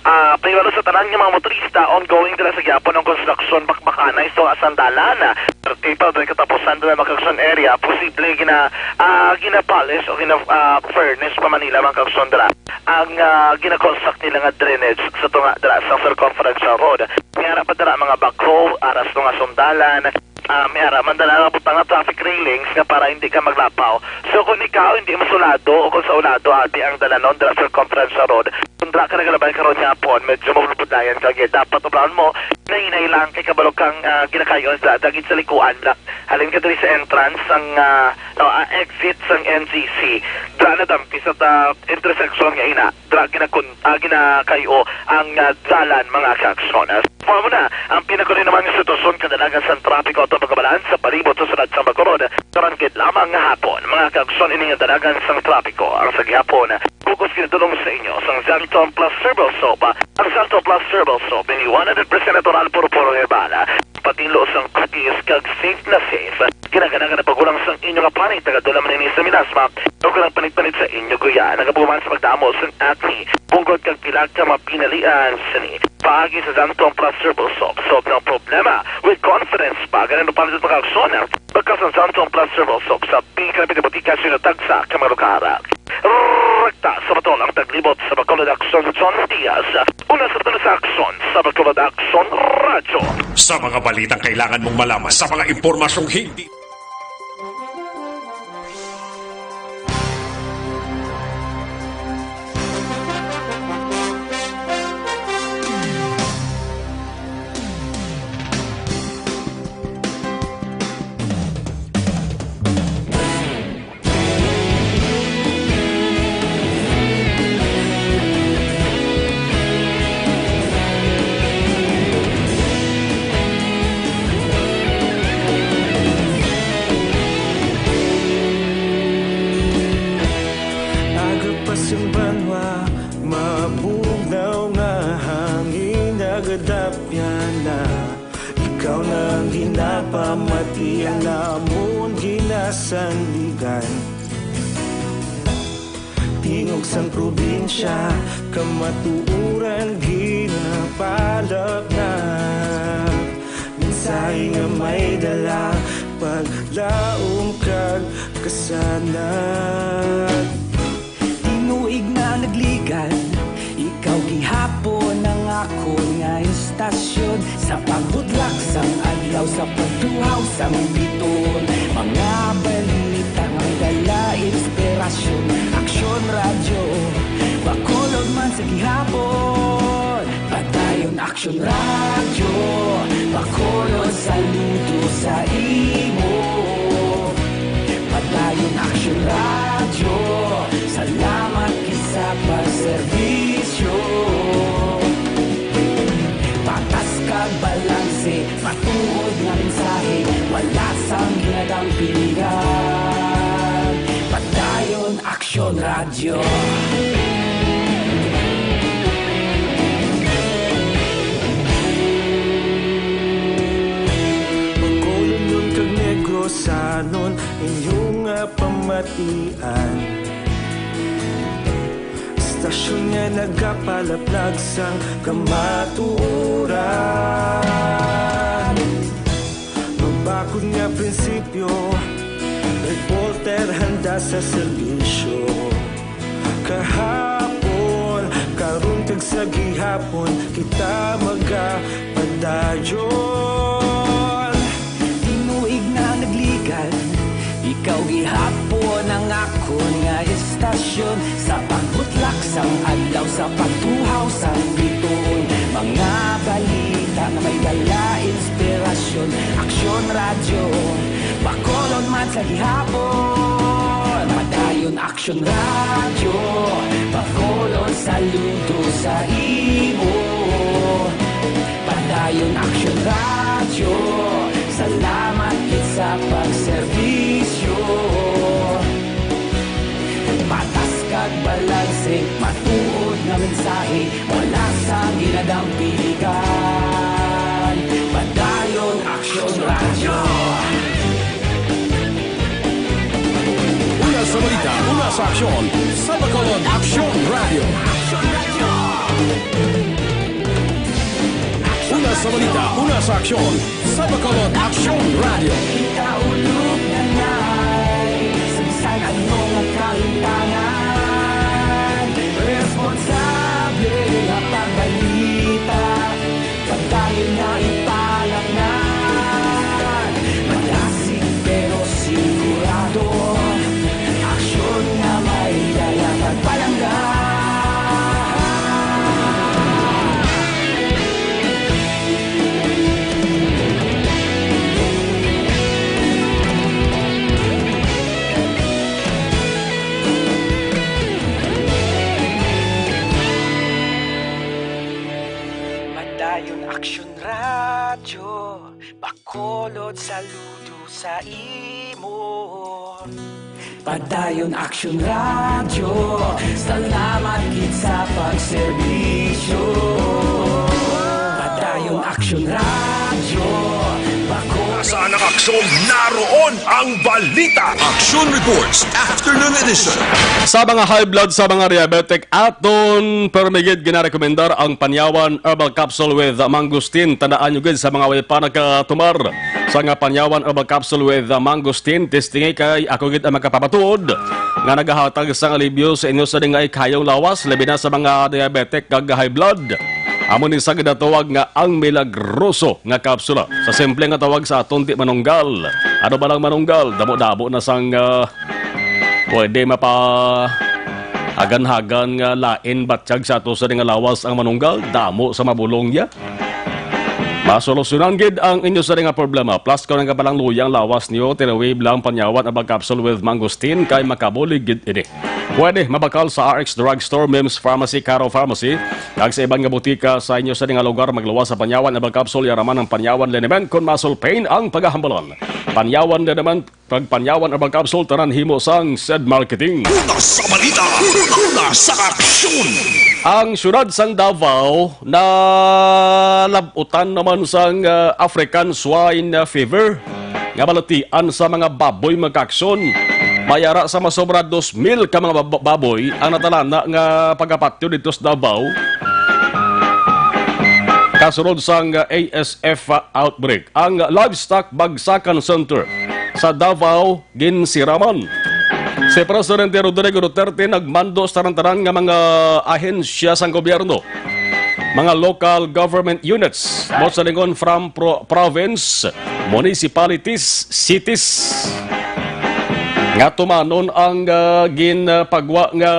Ah, pahibalo sa tanan nga mga motorista, ongoing dala sa gihapon ang konstruksyon, bakbakanay, so, asandalan, ah, Thirty pa, doon katapusan doon ang Makaksyon area, posible gina, ah, gina-polish o gina, ah, furnish pa man nila, mga kaksyon, dira ang, ah, gina-construct nila nga drainage sa tunga dira sa Circumferential Road. May ara pa dira mga backhoe, aras mga sundalan, ah, may ara man dala ang butang nga traffic railings nga para hindi ka maglapaw. So, kung ikaw hindi masulado o kung sa ulado, abi ang dalanon dira sa Circumferential Road, kung dira ka nagalabay karon nga hapon, medyo mabulbudlayan ka, kaya dapat ubrahan mo, hinay-hinay lang kay kabalo kang, ah, ginakayon sa dagit sa likuan na halin ka diri sa entrance sang, ah, no, ah, exit sang N G C. Dira na dampi sa ta-, intersection nga ina. Dira ginakun-, ah, ginakayo ang, ah, dalan, mga kaksyon. Mao na ang pinakuri naman nga sitwasyon kadalagan sang trapiko ato pagkabalaan sa palibot sa siyudad sang Bacolod. Karon gid lamang nga hapon, mga kaksyon, ini nga dalagan sang trapiko ang sa gihapon. Bug-os ginadulong sa inyo sang Xanthone Plus Herbal Soap. Ang Xanthone Plus Herbal Soap ini one hundred percent natural, puro-puro herbal. Patinlo sang kutis kag safe na safe. Ginaganahan nga nagpagulang sang inyo nga panit, nagadula man ini sa melasma o kanang panit-panit sa inyo guya. Nagabuman sa pagdamo sang acne, punggod kag pila ka mga pinalian sini. Paagi sa Xanthone Plus Herbal Soap, solve ang problema with confidence. Paagi na nagpalit sa pagkakasyon. Pagka sa Xanthone Plus Herbal Soap sa pinakadapit nga botika sa inyo tagsa ka mga lugar. Rekta sa batol ang taglibot sa Bacolod Aksyon, John Diaz. Una sa batol sa Aksyon sa Bacolod Aksyon Radyo. Sa mga balitang kailangan mong malaman, sa mga impormasyong hindi Aga pa sing banwa, mabugnaw nga hangin, nagadapyan na. Ikaw na ang ginapamati, ang amon ginasandigan. Tingog sang probinsya, kamatuoran ginapalapnap. Mensahe nga may dala, paglaom kag kasanag. Tinuig na nagligan, ikaw gihapon ang akon nga istasyon. Sa pagbudlak sang adlaw, sa pagtuhaw sang biton, mga balita nga may dala inspirasyon. Aksyon Radyo, Bacolod man sa gihapon. Padayon Aksyon Radyo, Bacolod, saludo sa imo. Padayon Aksyon Radyo, salamat gid sa pagserbisyo. Patas kag balanse, matuod nga mensahe, wala sang ginadampingan. Padayon Aksyon Radyo. Bacolod kag Negrosanon, inyo nga pamatian. Istasyon nga nagapalaplag sang kamatuoran. Mabakod nga prinsipyo, reporter handa sa serbisyo. Kahapon, karon kag sa gihapon, kita magapadayon. Tinuig na nagligan, ikaw gihapon ang akon nga istasyon. Sa pagbutlak sang adlaw, sa pagtuhaw sang bituon, mga balita nga may dala inspirasyon. Aksyon Radyo, Bacolod man sa gihapon. Padayon Aksyon Radyo, Bacolod, saludo sa imo. Padayon Aksyon Radyo, salamat gid sa pagserbisyo. Patas kag balanse, matuod nga mensahe, wala sang ginadampingan. Padayon Aksyon Radyo. Una sa balita, una sa aksyon, sa Bacolod Aksyon Radyo. Una Sa balita, una sa aksyon, sa Bacolod Aksyon Radio. Ikaulog na ngay, sa bisan ano nga kalimtangan, responsable nga pagbalita, pagdayon nga ipalangnan, malasig pero sigurado, aksyon nga may dala pagpalangga. Padayon Aksyon Radyo, Bacolod, saludo sa imo. Padayon Aksyon Radyo, salamat gid sa pagserbisyo. Padayon Aksyon Radyo, Bacolod. Nasaan ang aksyon? Naroon ang balita. Action Reports, Afternoon Edition. Sa mga high blood, sa mga diabetic, aton permi gid ginarekomendar ang Panyawan Herbal Capsule with Mangosteen. Tandaan nyo gid, sa mga way pa nakatumar sa nga Panyawan Herbal Capsule with Mangosteen, testingi, kay ako gid ang makapapatuod nga nagahatag sang alibyo sa inyo sa dingay kayong lawas, labi na sa mga diabetic kag high blood. Amo ni sa ginatawag nga ang milagroso nga kapsula. Sa simple nga tawag sa aton, di manunggal. Ano ba lang manunggal? Damo-damo na sang, ah, pwede mapa hagan-hagan nga lain batyag sa ato sa nga lawas ang manunggal. Damo sa mabulong niya. Masolusyonan gid ang inyo sa nga problema. Plus, kung nagkapalang luyang lawas niyo, tinawib lang Panyawan Herbal Capsule with Mangosteen kay makabulig gid ini. Pwede mabakal sa R X Drugstore, Mims Pharmacy, Caro Pharmacy, kag sa iban nga butika sa inyo sa nga lugar. Magluwas sa Panyawan Herbal Capsule, yaraman ang Panyawan Liniment kon muscle pain ang pagahambalan. Panyawan Liniment kag Panyawan Herbal Capsule, tanan himo sang Sed Marketing. Una sa balita, una sa aksyon. Ang siyudad sang Davao nalab-utan naman sang, ah, African Swine Fever nga balatian sa mga baboy, mga kaaksyon. May ara sa masobra dos mil ka mga bab-, baboy ang natalana nga pagapatyo dito sa Davao. Kasunod sang, ah, A S F outbreak, ang Livestock Bagsakan Center sa Davao ginsiraman. Si Presidente Rodrigo Duterte nagmando sa tanan-tanan nga mga ahensya sang gobyerno, mga local government units, buot silingon from pro-, province, municipalities, cities, nga tumanon ang, ah, ginpagwa nga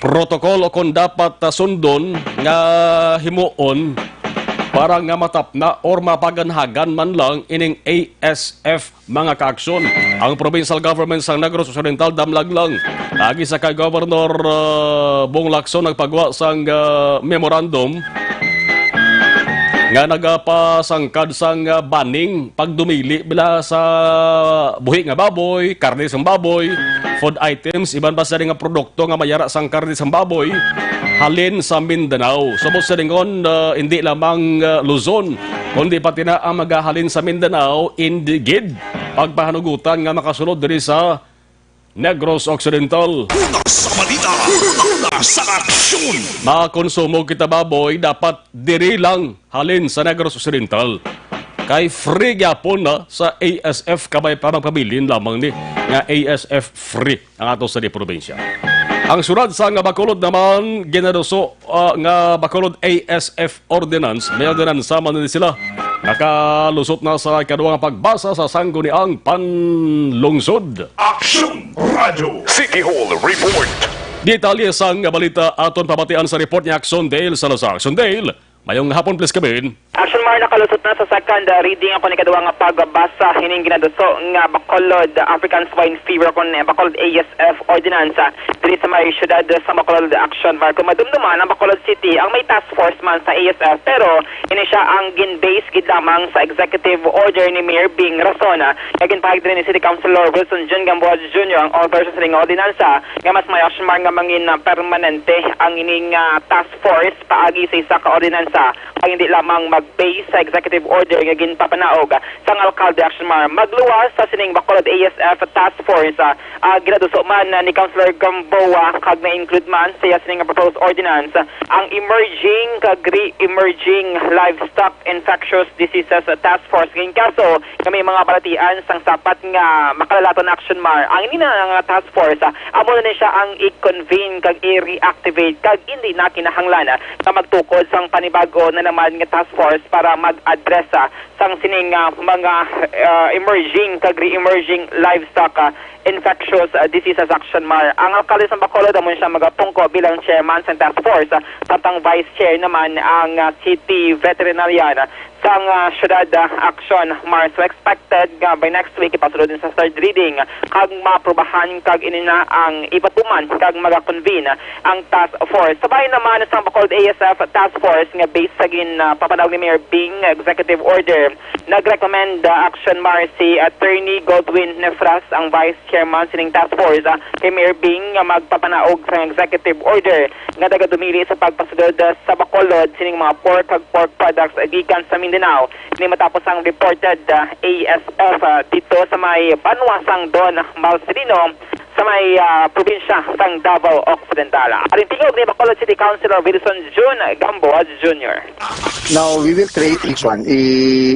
protocol o kon dapat, ah, sundon nga himuon para nga matapna or mapaganhagan man lang ining A S F, mga kaaksyon. Ang provincial government sang Negros Occidental damlag lang agi sa kay Governor, ah, Bong Lacson nagpagwa sang, ah, memorandum nga nagapasangkad sang, ah, banning pagdumili bala sa buhi nga baboy, karne sang baboy, food items, iban pa sa nga produkto nga mayara sang karne sang baboy halin sa Mindanao. Sa buot silingon, ah, hindi lamang, ah, Luzon, kundi pati na ang magahalin sa Mindanao, indi gid pagpahanugutan nga makasulod diri sa Negros Occidental. Una sa balita, una sa aksyon. Makonsumo kita baboy, dapat diri lang halin sa Negros Occidental. Kay free gyapon na sa A S F, kabay pa magpabilin lamang ni nga A S F free ang ato sa di probinsya. Ang siyudad sang Bacolod naman ginaduso, ah, nga Bacolod A S F Ordinance, may ordinansa man ni sila. Nakalusot na sa ikaduha nga pagbasa sa sangguniang panlungsod. Aksyon Radyo City Hall Report. Detalye sang balita aton pamatian sa report ni Action Dale Salazar. Action Dale, mayong hapon, please come in. Action Mar, nakalusot na sa second, uh, reading ang ikaduha nga pagbasa hining ginaduso nga Bacolod African Swine Fever kon, eh, Bacolod A S F Ordinance, uh, diri sa may siyudad sa Bacolod. Action Mar, kung madumduman, ang Bacolod City ang may task force man sa A S F, pero ini siya ang gin-base gid lamang sa executive order ni Mayor Bing Rason, uh, nga ginpahayag diri ni City Councilor Wilson Jun Gamboa Junior, ang author sa sining ordinansa, nga mas may, Action Mar, nga mangin, uh, permanente ang ining, uh, task force paagi sa isa ka ordinance sa, ang hindi lamang mag-base sa executive order nga ginpapanaog sang alkalde, Action Mar. Magluwas sa sining Bacolod A S F Task Force, ah, ah, ginaduso man, ah, ni Councilor Gamboa kag na-include man sa iya sining proposed ordinance, ah, ang Emerging kag Re-emerging Livestock Infectious Diseases Task Force. Ginkaso nga may mga balatian sang sapat nga makalalaton, Action Mar. Ang ini na nga task force, ah, amo na ni siya ang i-convene kag i-reactivate kag hindi na kinahanglan, ah, nga magtukod sang panibago na naman nga task force para mag-address, ah, sang sining, ah, mga, ah, emerging kag re-emerging livestock, ah, infectious, ah, diseases, Action Mar. Ang alkalde sang Bacolod amo siya magapungko bilang chairman sang task force, ah, samtang vice chair naman ang, ah, city veterinarian, ah, sang, ah, syudad, ah, Action Mar. So, expected nga by next week ipasulod sa third reading kag maaprubahan kag ini na ang ipatuman kag maga-convene ang task force. Sa bahin naman sang Bacolod A S F task force nga based sa gin, ah, papanaog ni Mayor Bing executive order, nag-recommend, ah, Action Mar si Attorney Godwin Nefras, ang vice chairman sining task force, ah, kay Mayor Bing nga magpapanaog sang executive order nga nagadumili sa pagpasulod, ah, sa Bacolod sining mga pork kag pork products gikan sa Mindanao. Ini matapos ang reported, ah, A S F, ah, dito sa may banwa sang Don Marcelino sa may, ah, probinsya sang Davao Occidental. Ang tingog ni Bacolod City Councilor Wilson Jun Gamboa Junior. Now, we will create a one, a,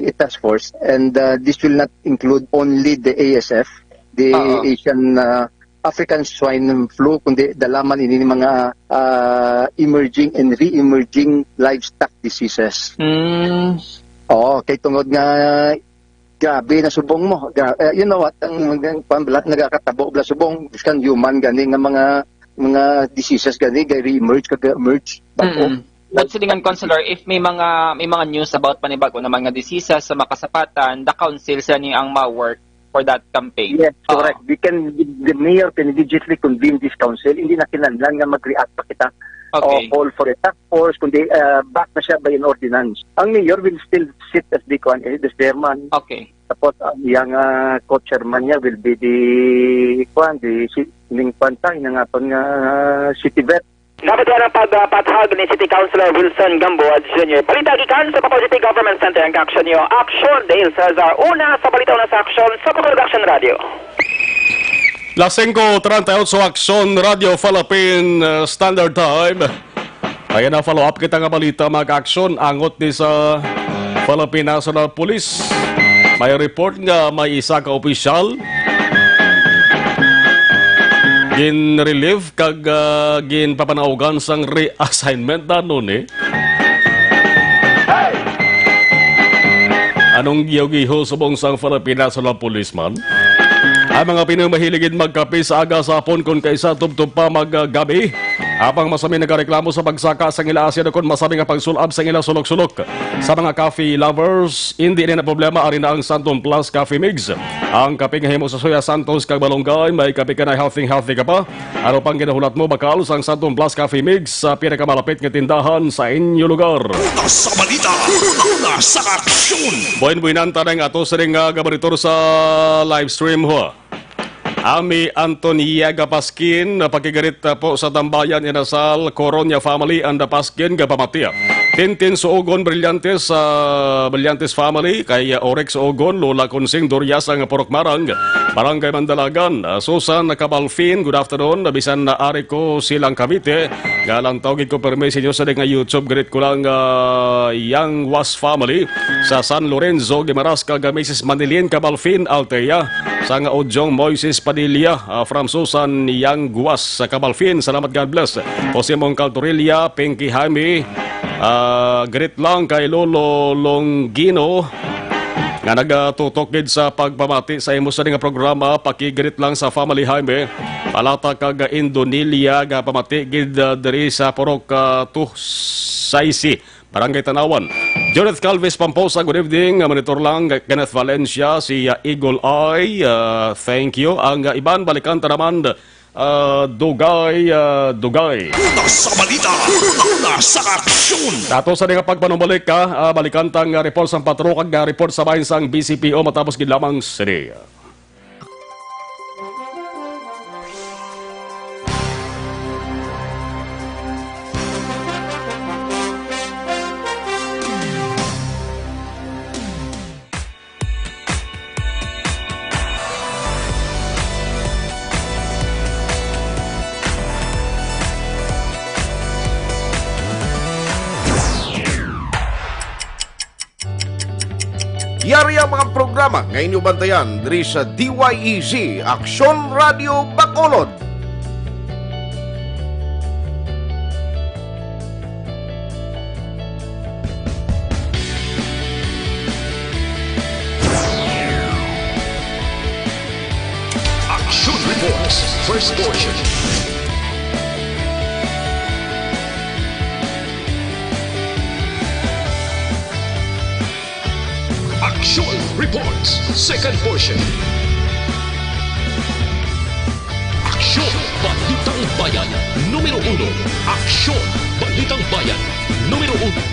a task force, and, uh, this will not include only the A S F, the Oo. Asian, uh, African swine flu, kundi dalaman ini mga, ah, emerging and re-emerging livestock diseases. Mm. Oo, kay tungod nga grabe na subong mo. Gra-, eh, you know what? Ang, ang, ang, ang nagakatabo bala subong, biskan human gani nga mga, mga diseases gani, kay re-emerge, kag emerge, bago. Mm-mm. But silingan, Councilor, if may mga, may mga news about panibago naman nga diseases sa makasapatan, the council sila ni ang ma-work for that campaign. Yes, Oo. correct. We can, the mayor can immediately convene this council. Hindi na kinahanglan nga mag-react pa kita Okay. o call for a task force, kundi, uh, back na siya by an ordinance. Ang mayor will still sit as the, kuwan, eh, the chairman. Okay. Tapos, ang iyang, ah, co-chairman niya will be the, kuwan, the si-, ning kuwan ta, ing nga aton nga, ah, city vet. Dapat yan ang pagpathag ni City Councilor Wilson Gamboa Junior. Balita gikan sa Bacolod City Government Center, ang kaaksyon niyo, Aksyon Dale Salazar. Una sa balita, una sa aksyon sa Bacolod Aksyon Radio. Las singko treinta y ocho, Aksyon Radio Philippine, uh, Standard Time. Kaya na follow up kita nga balita, mga kaaksyon, angot ni sa Philippine National Police. May report nga may isa ka opisyal gin-relieve kag, ah, ginpapanaugan sang reassignment na nun, eh. Anong giho-giho subong sang Philippine National Police man? Ang mga Pinoy mahilig gid magkape sa aga, sa hapon, kon kaisa tubtob pa maggabi. Apang masami nagareklamo sa pagsaka sang ila asin kon masami nga pagsul-ab sang ila sulok-sulok. Sa mga coffee lovers, indi na problema, ari na ang Santon Plus Coffee Mix. Ang kape nga himo sa soya, Santos kag malunggay, may kape ka na, healthy, healthy ka pa. Ano pang ginahulat mo, bakal sang Santon Plus Coffee Mix sa pinakamalapit nga tindahan sa inyo lugar. Una sa balita, una sa aksyon. Buhin-buhinan ta na ang ato sining, ah, gabaritor sa live stream, ho. Ami Antonia Gapaskin, pakigarit, ah, po sa Tambayan, Inasal, Coronia family, and the Paskin, gapamati. Tintin Suogon Brillantes, ah, Brillantes family, kay, ah, Orex Suogon, Lola Consing Durias, ang Purok Marang, Barangay Mandalagan, ah, Susan Cabalfin, good afternoon, bisan na ari ko silang Cavite, nga lantaw gid ko permi sa inyo sa di nga YouTube, greet ko lang, ah, Yang Was family sa San Lorenzo, Guimaras, kag Missus Manilin Cabalfin Altea, sang Ojong Moises Padilla, ah, from Susan Yang Guas sa Cabalfin. Salamat, God bless. Jose Mongcal Torilla, Pinky Jaime, ah, greet lang kay Lolo Longino nga nagatutok gid sa pagpamati sa imo sa nga programa. Pakigreet lang sa family Jaime Palata kag Indonelia nga pamati gid, ah, diri sa Purok, ah, Tusaisi. Barangay Tanawan. Judith Calvis Pamposa, good evening. Monitor lang, Kenneth Valencia, si, uh, Eagle Eye, uh, thank you. Ang, uh, iban, balikan ta naman, uh, Dugay, uh, Dugay. Una sa balita, una sa aksyon. Dato sa nga pagpanumbalik ka, uh, balikan tang, uh, report sang patrol kag, uh, report sa bahin sang B C P O matapos gid lamang sini. Ang mga programa nga inyo bantayan diri sa D Y E Z, Aksyon Radio Bacolod. Action Reports, first portion. Action Reports, second portion. Aksyon, Balitang Bayan, numero uno. Aksyon, Balitang Bayan, numero uno.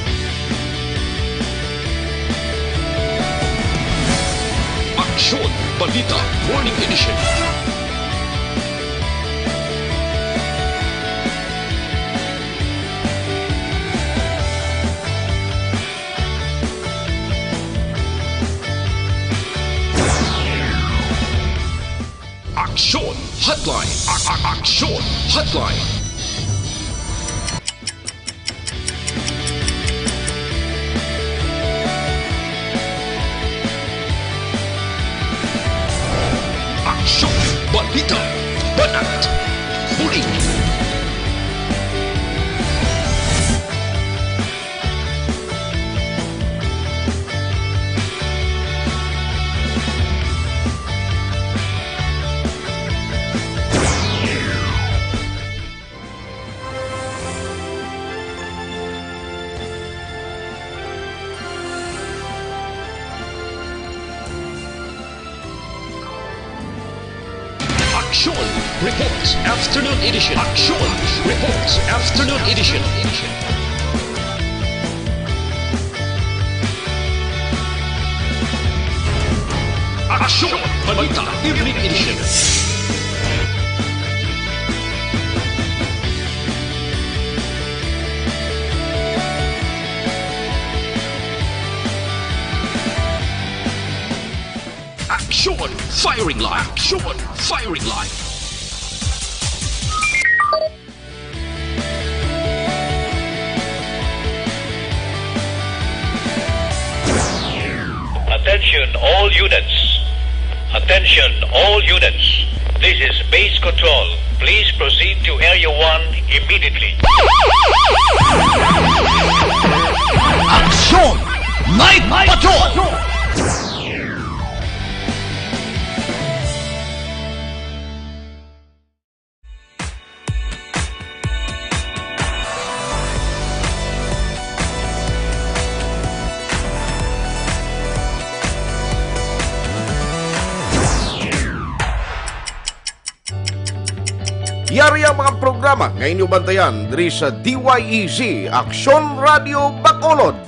Aksyon, Balita, Morning Edition. Aksyon Hotline. A- a- Aksyon Hotline. Aksyon, balita, banat, bulig. Action Reports Afternoon Edition. Action Reports Afternoon Edition. Action Balita Evening Edition. Action Firing Line. Action Firing Line. Attention all units. Attention all units. This is base control. Please proceed to Area one immediately. Action Night Patrol! Yari ang mga programa nga inyo bantayan diri sa D Y E Z Aksyon Radio Bacolod.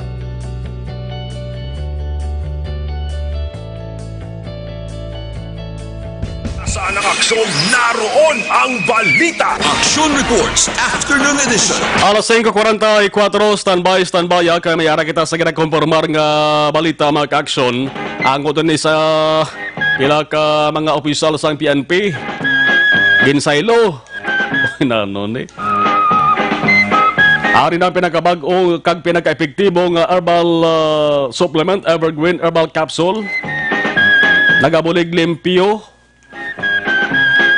Saan ang aksyon, naroon ang balita. Action Reports, Afternoon Edition. Alas singko kuwarenta y kuwatro, standby, standby, ah, kay may ara kita sa ginakompormar nga balita, mga ka-aksyon. Ang kuto ni sa pila ka mga opisyal sang P N P, ginsaylo. Nano ni? Ari na ang pinakabag-o kag pinaka-epektibo nga herbal, ah, supplement, Evergreen Herbal Capsule. Nagabulig limpyo,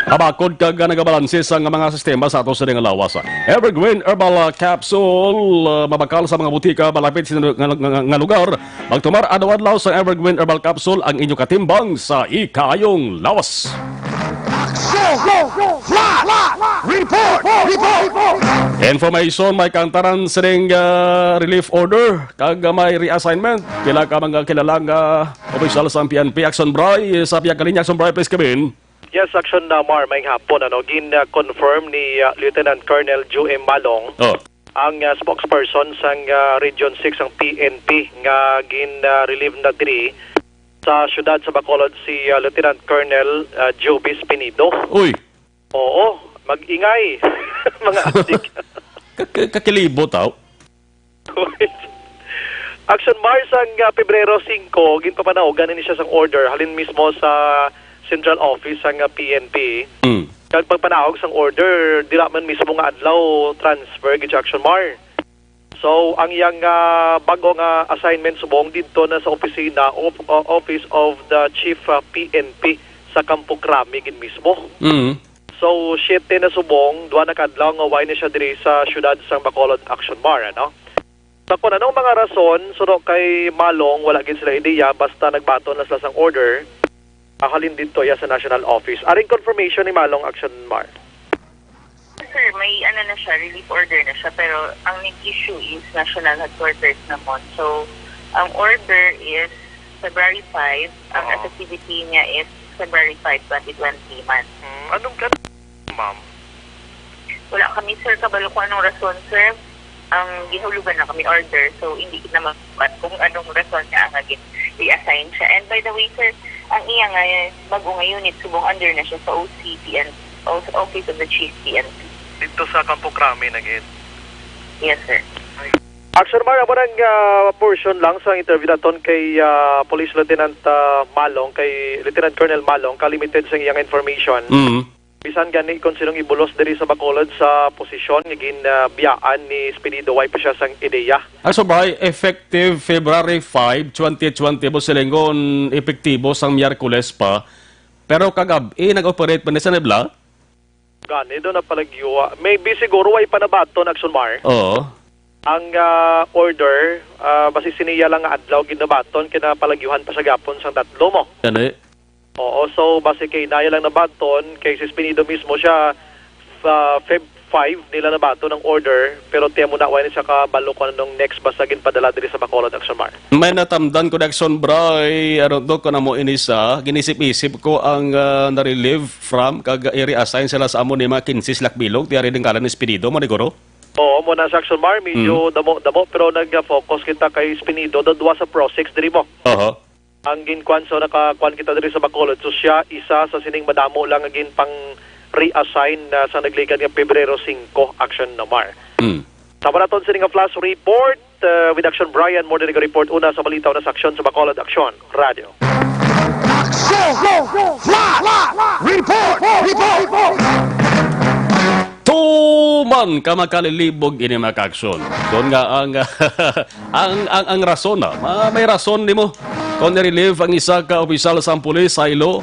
abakod kag nagabalanse sa nga mga sistema sa ato sining lawas. Evergreen Herbal, ah, Capsule, ah, mabakal sa mga butika malapit sa nga, nga, nga lugar. Magtumar adlaw-adlaw sa Evergreen Herbal Capsule, ang inyo katimbang sa ikaayong lawas. Action! Flash! Report! Report! Information, may kantaran sining, ah, relief order kag may reassignment. Pila ka mga kilalang, ah, opisyal sa P N P. Action Bray, sa pihak kalinya, Action Bray, please come in. Yes, Action, uh, Mar, may hapon, ano, gin, uh, confirm ni, uh, Lieutenant Colonel Joe M. Malong, Oh. ang, uh, spokesperson sang, uh, Region six, ang P N P, nga gin, uh, relieve na diri sa siyudad sa Bacolod si, uh, Lieutenant Colonel, uh, Jubis Pinido. Uy. Oo, mag-ingay, mga adik. Kak-, kakilibot, aw. Action Mars ang, ah, Pebrero singko, ginpapanaogan ini siya sang order halin mismo sa central office sang, ah, P N P. Mm. Kag pagpanaog sang order, dira man mismo nga adlaw, transfer gid siya, Action Mar. So, ang iyang, ah, bag-o nga assignment subong didto na sa opisina of, uh, Office of the Chief, ah, P N P sa Campo Crame gid mismo. Mm. So, siyete na subong, duha na ka adlaw nga way na siya diri sa siyudad sang Bacolod, Action Mar, ano? Sa kun anong mga rason, suno kay Malong, wala gid sila ideya, basta nagbaton na sila sang order, ah, halin didto iya sa national office. Aring confirmation ni Malong, Action Mar. Sir, may ano na siya, relief order na siya, pero ang nag-issue is national headquarters namon. So, ang order is February five, ang Oo. effectivity niya is February five, twenty twenty man. Hmm, anong kan-, ma'am? Wala kami, sir, kabalo kung anong rason, sir. Ang ginhulugan na kami order, so hindi na makuha kung anong rason nga ang naging reassign siya. And by the way, sir, ang iya nga bag-o nga unit, subong under na siya sa O C P N, o sa Office of the Chief P N P. Dito sa Campo Crame na gid. Yes, sir. Action Mar, amo nang, ah, portion lang sa interview naton kay, ah, Police Lieutenant, ah, Malong, kay Lieutenant Colonel Malong, ka limited sa iyang information. Mm. Bisan gani kung sinong ibulos diri sa Bacolod sa posisyon nga gin, ah, biyaan ni Espinido, way pa siya sang ideya. Action Mar, effective February five, twenty twenty, mo silingon epektibo sang Miyerkules pa. Pero kagab-i nag-operate pa ni sa Nibla? Gani daw napalagyuha. Maybe siguro way pa nabaton, Action Mar. Oo. Ang, ah, order, ah, basi siniya lang nga adlaw gid nabaton, kay napalagyuhan pa siya gapon sang tatlo mo. Gani. Oo, so basi kay naya lang nabaton, kay si Espinido mismo siya, sa Feb five nila nabaton ang order, pero tiyan mo na, way na siya kabalo kung anong next basta ginpadala diri sa Bacolod, Action Mar. May natamdan ko, Action Bray, ano to, kung amo ini sa, ginisip-isip ko ang, ah, na-relieve from, kag i-reassign sila sa amo ni mga kinse silak bilog, tiari din kalan ni Espinido, mo ni Guro? Oo, mo na sa Action Mar, medyo Mm. damo-damo, pero nag-focus kita kay Espinido, dadwa sa Pro six diri mo. Oho. Ang ginkuan, so nakakuan kita diri sa Bacolod. So siya isa sa sining madamo lang nga ginpang-reassign na sa nagligad nga Pebrero singko, Action Mar. Mm. Sa naton sini nga flash report, uh, with Action Brian, more than report una sa balita, una sa aksyon sa Bacolod, Action Radio. Action! Flash! Report! Report! Tuman ka makalilibog ini, mga kaaksyon. Doon nga ang, ang, ang, ang rason, ah. Ma-, may rason nimo. Kung nirelieve ang isa ka opisyal sang pulis sa ilo,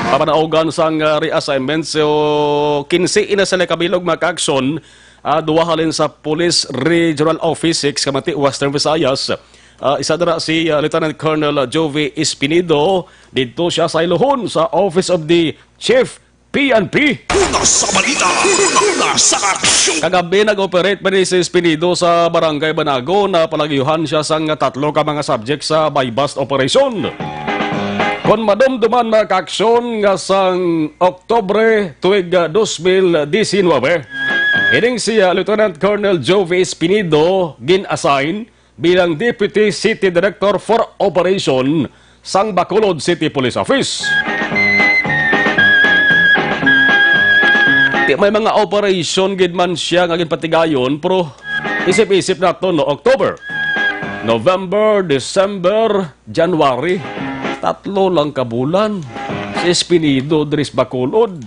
papanaugan sang, ah, reassignment. So, kinse ina sila kabilog, mga kaaksyon, ah, duha halin sa Police Regional Office six, Kamati, Western Visayas. Ah, isa dira si, ah, Lieutenant Colonel Jovi Espinido. Didto siya sa ilohon sa Office of the Chief P N P. Una sa balita, una sa aksyon. Kagabi, nag-operate pa ni si Espinido sa Barangay Banago. Napalagyuhan siya sang tatlo ka mga subject sa buy-bust operation. Kon madumduman, mga kaaksyon, nga sang Oktubre tuig, ah, dos mil disinwebe, ining si, ah, Lieutenant Colonel Jovi Espinido gin-assign bilang Deputy City Director for Operation sang Bacolod City Police Office. Di may mga operation gid man siya nga ginpatigayon, pero isip-isip nato, no, October, November, December, January, tatlo lang ka bulan si Espinido diri sa Bacolod.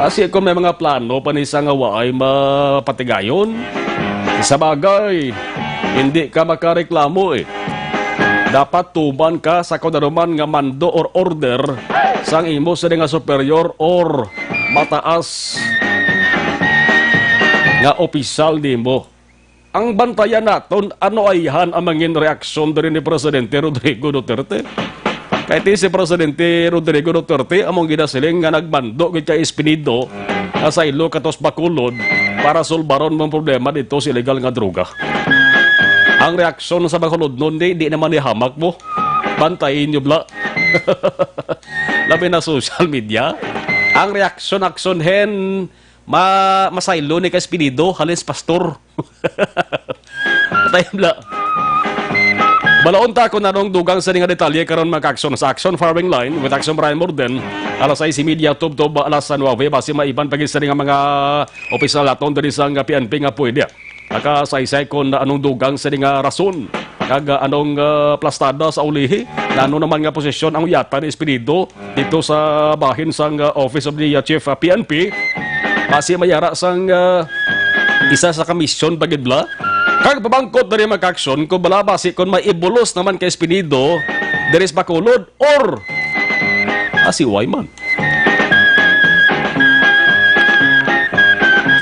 Kasi kung may mga plano pa ni sa nga waay mapatigayon, sa bagay, hindi ka makareklamo eh. Dapat tuman ka sa kung ano man nga mando or order sang imo sa nga superior or mataas nga opisyal nimo. Ang bantayan naton, ano ayhan ang mangin reaksyon diri ni Presidente Rodrigo Duterte? Kay ti si Presidente Rodrigo Duterte among ginasiling nga nagmando gid kay Espinido nga sa ilo katos Bacolod para sulbaron mo ang problema dito sa illegal nga droga. Ang reaksyon sa Bacolod nun, di, di naman ihamak mo. Bantayin nyo, bla. Labi na social media. Ang reaksyon, aksyon, hen, ma-, masaylo ni kay Espinido, halis pastor. Patay bla. Balaon ta kung anong dugang sa nga detalye karon, mga kaaksyon, sa Action Firing Line with Action Brian Morden, alas sais y media tubtob alas nuebe, basi maiban pa gid sa nga mga opisyal naton diri sa nga P N P nga pwede makasaysay kung anong dugang sa nga rason kag, ah, anong, ah, plastada sa ulihi. Nano naman nga posisyon ang yata ni Espinido dito sa bahin sang, ah, Office of the, ah, Chief, ah, P N P. Basi mayara sang, ah, Isa sa kamisyon pa gid bala. Kag pamangkot diri, mga ka-aksyon, kung bala basi kung may ibulos naman kay Espinido diri sa Bacolod or asiway man.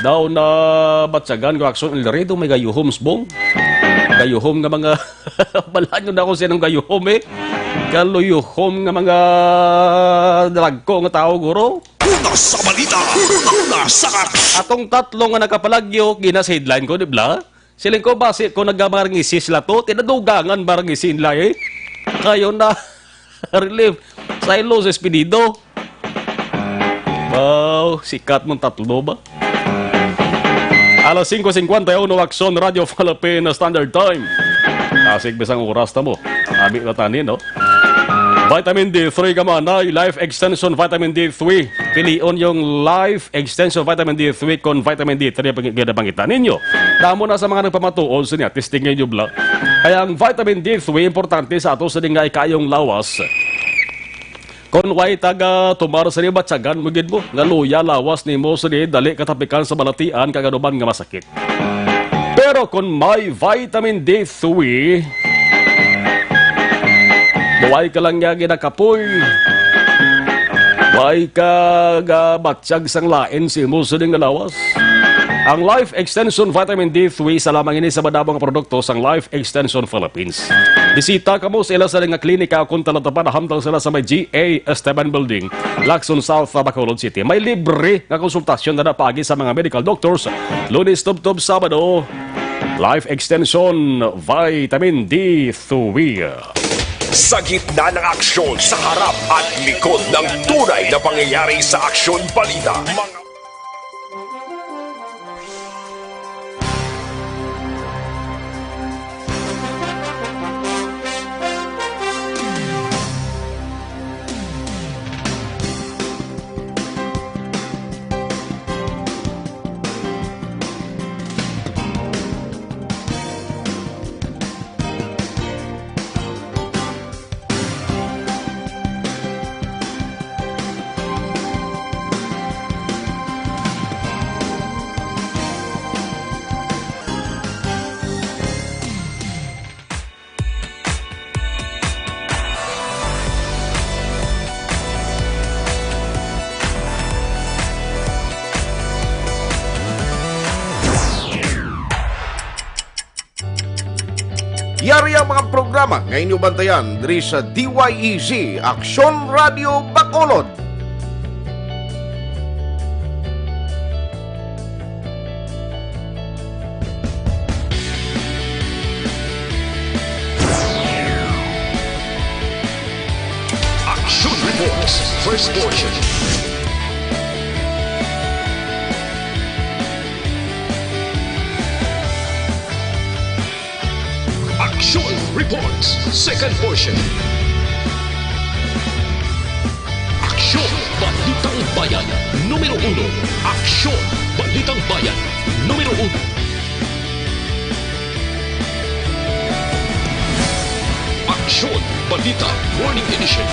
Daw na batyagan ko, aksyon, El Laredo, may gayuhom, Sbong. Gayuhom nga mga balaan nyo na ako sa inyong gayuhom, eh. Kaluyuhom nga mga dalagko nga tao, guro. Una sa balita, una sa aksyon. Atong tatlo nga nakapalagyo, gina sa headline ko, di ba? Siling ko, basi ko nagamarangisi sila to, tinadugangan marangisi nila, eh. Kayo na, relief, sa ilo sa Espinido. Wow, sikat mong tatlo ba? Alas singko singkwenta y uno, Aksyon Radio Philippine Standard Time. Asig bisang oras na mo. Abi na tani, no? Vitamin D three ka man, ay Life Extension Vitamin D three. Pilion yung Life Extension Vitamin D three kon Vitamin D three ang ginabangitan ninyo. Damo na sa mga nagpamatuod sa niya, testing ninyo bla. Kaya ang Vitamin D three importante sa ato sa dingay kayong lawas. Kon way taga tumar sini, batyagan mo gid mo nga luya lawas nimo sini, dali katapikan sa balatian kag anuman nga masakit. Pero kon may vitamin D three, buhay ka lang niya ginakapoy. Way ka gabatyag sang lain sa imo sini nga lawas. Ang Life Extension Vitamin D three, isa lamang ini sa madamo nga produkto sang Life Extension Philippines. Bisita kamo sa ila sa nga klinika kon talatapan, hamtang sila sa may G A Esteban Building, Lacson South, Bacolod City. May libre nga konsultasyon na napagi sa mga medical doctors, Lunes tubtob Sabado. Life Extension Vitamin D three. Sa gitna ng aksyon, sa harap at likod ng tunay na pangyayari sa Aksyon Balita, mga Yari ang mga programa nga inyo bantayan diri sa D Y E Z, Aksyon Radio Bacolod. Action Reports, first portion. Action Reports, second portion. Aksyon, Balitang Bayan, numero uno. Aksyon, Balitang Bayan, numero uno. Aksyon, Balita, Morning Edition.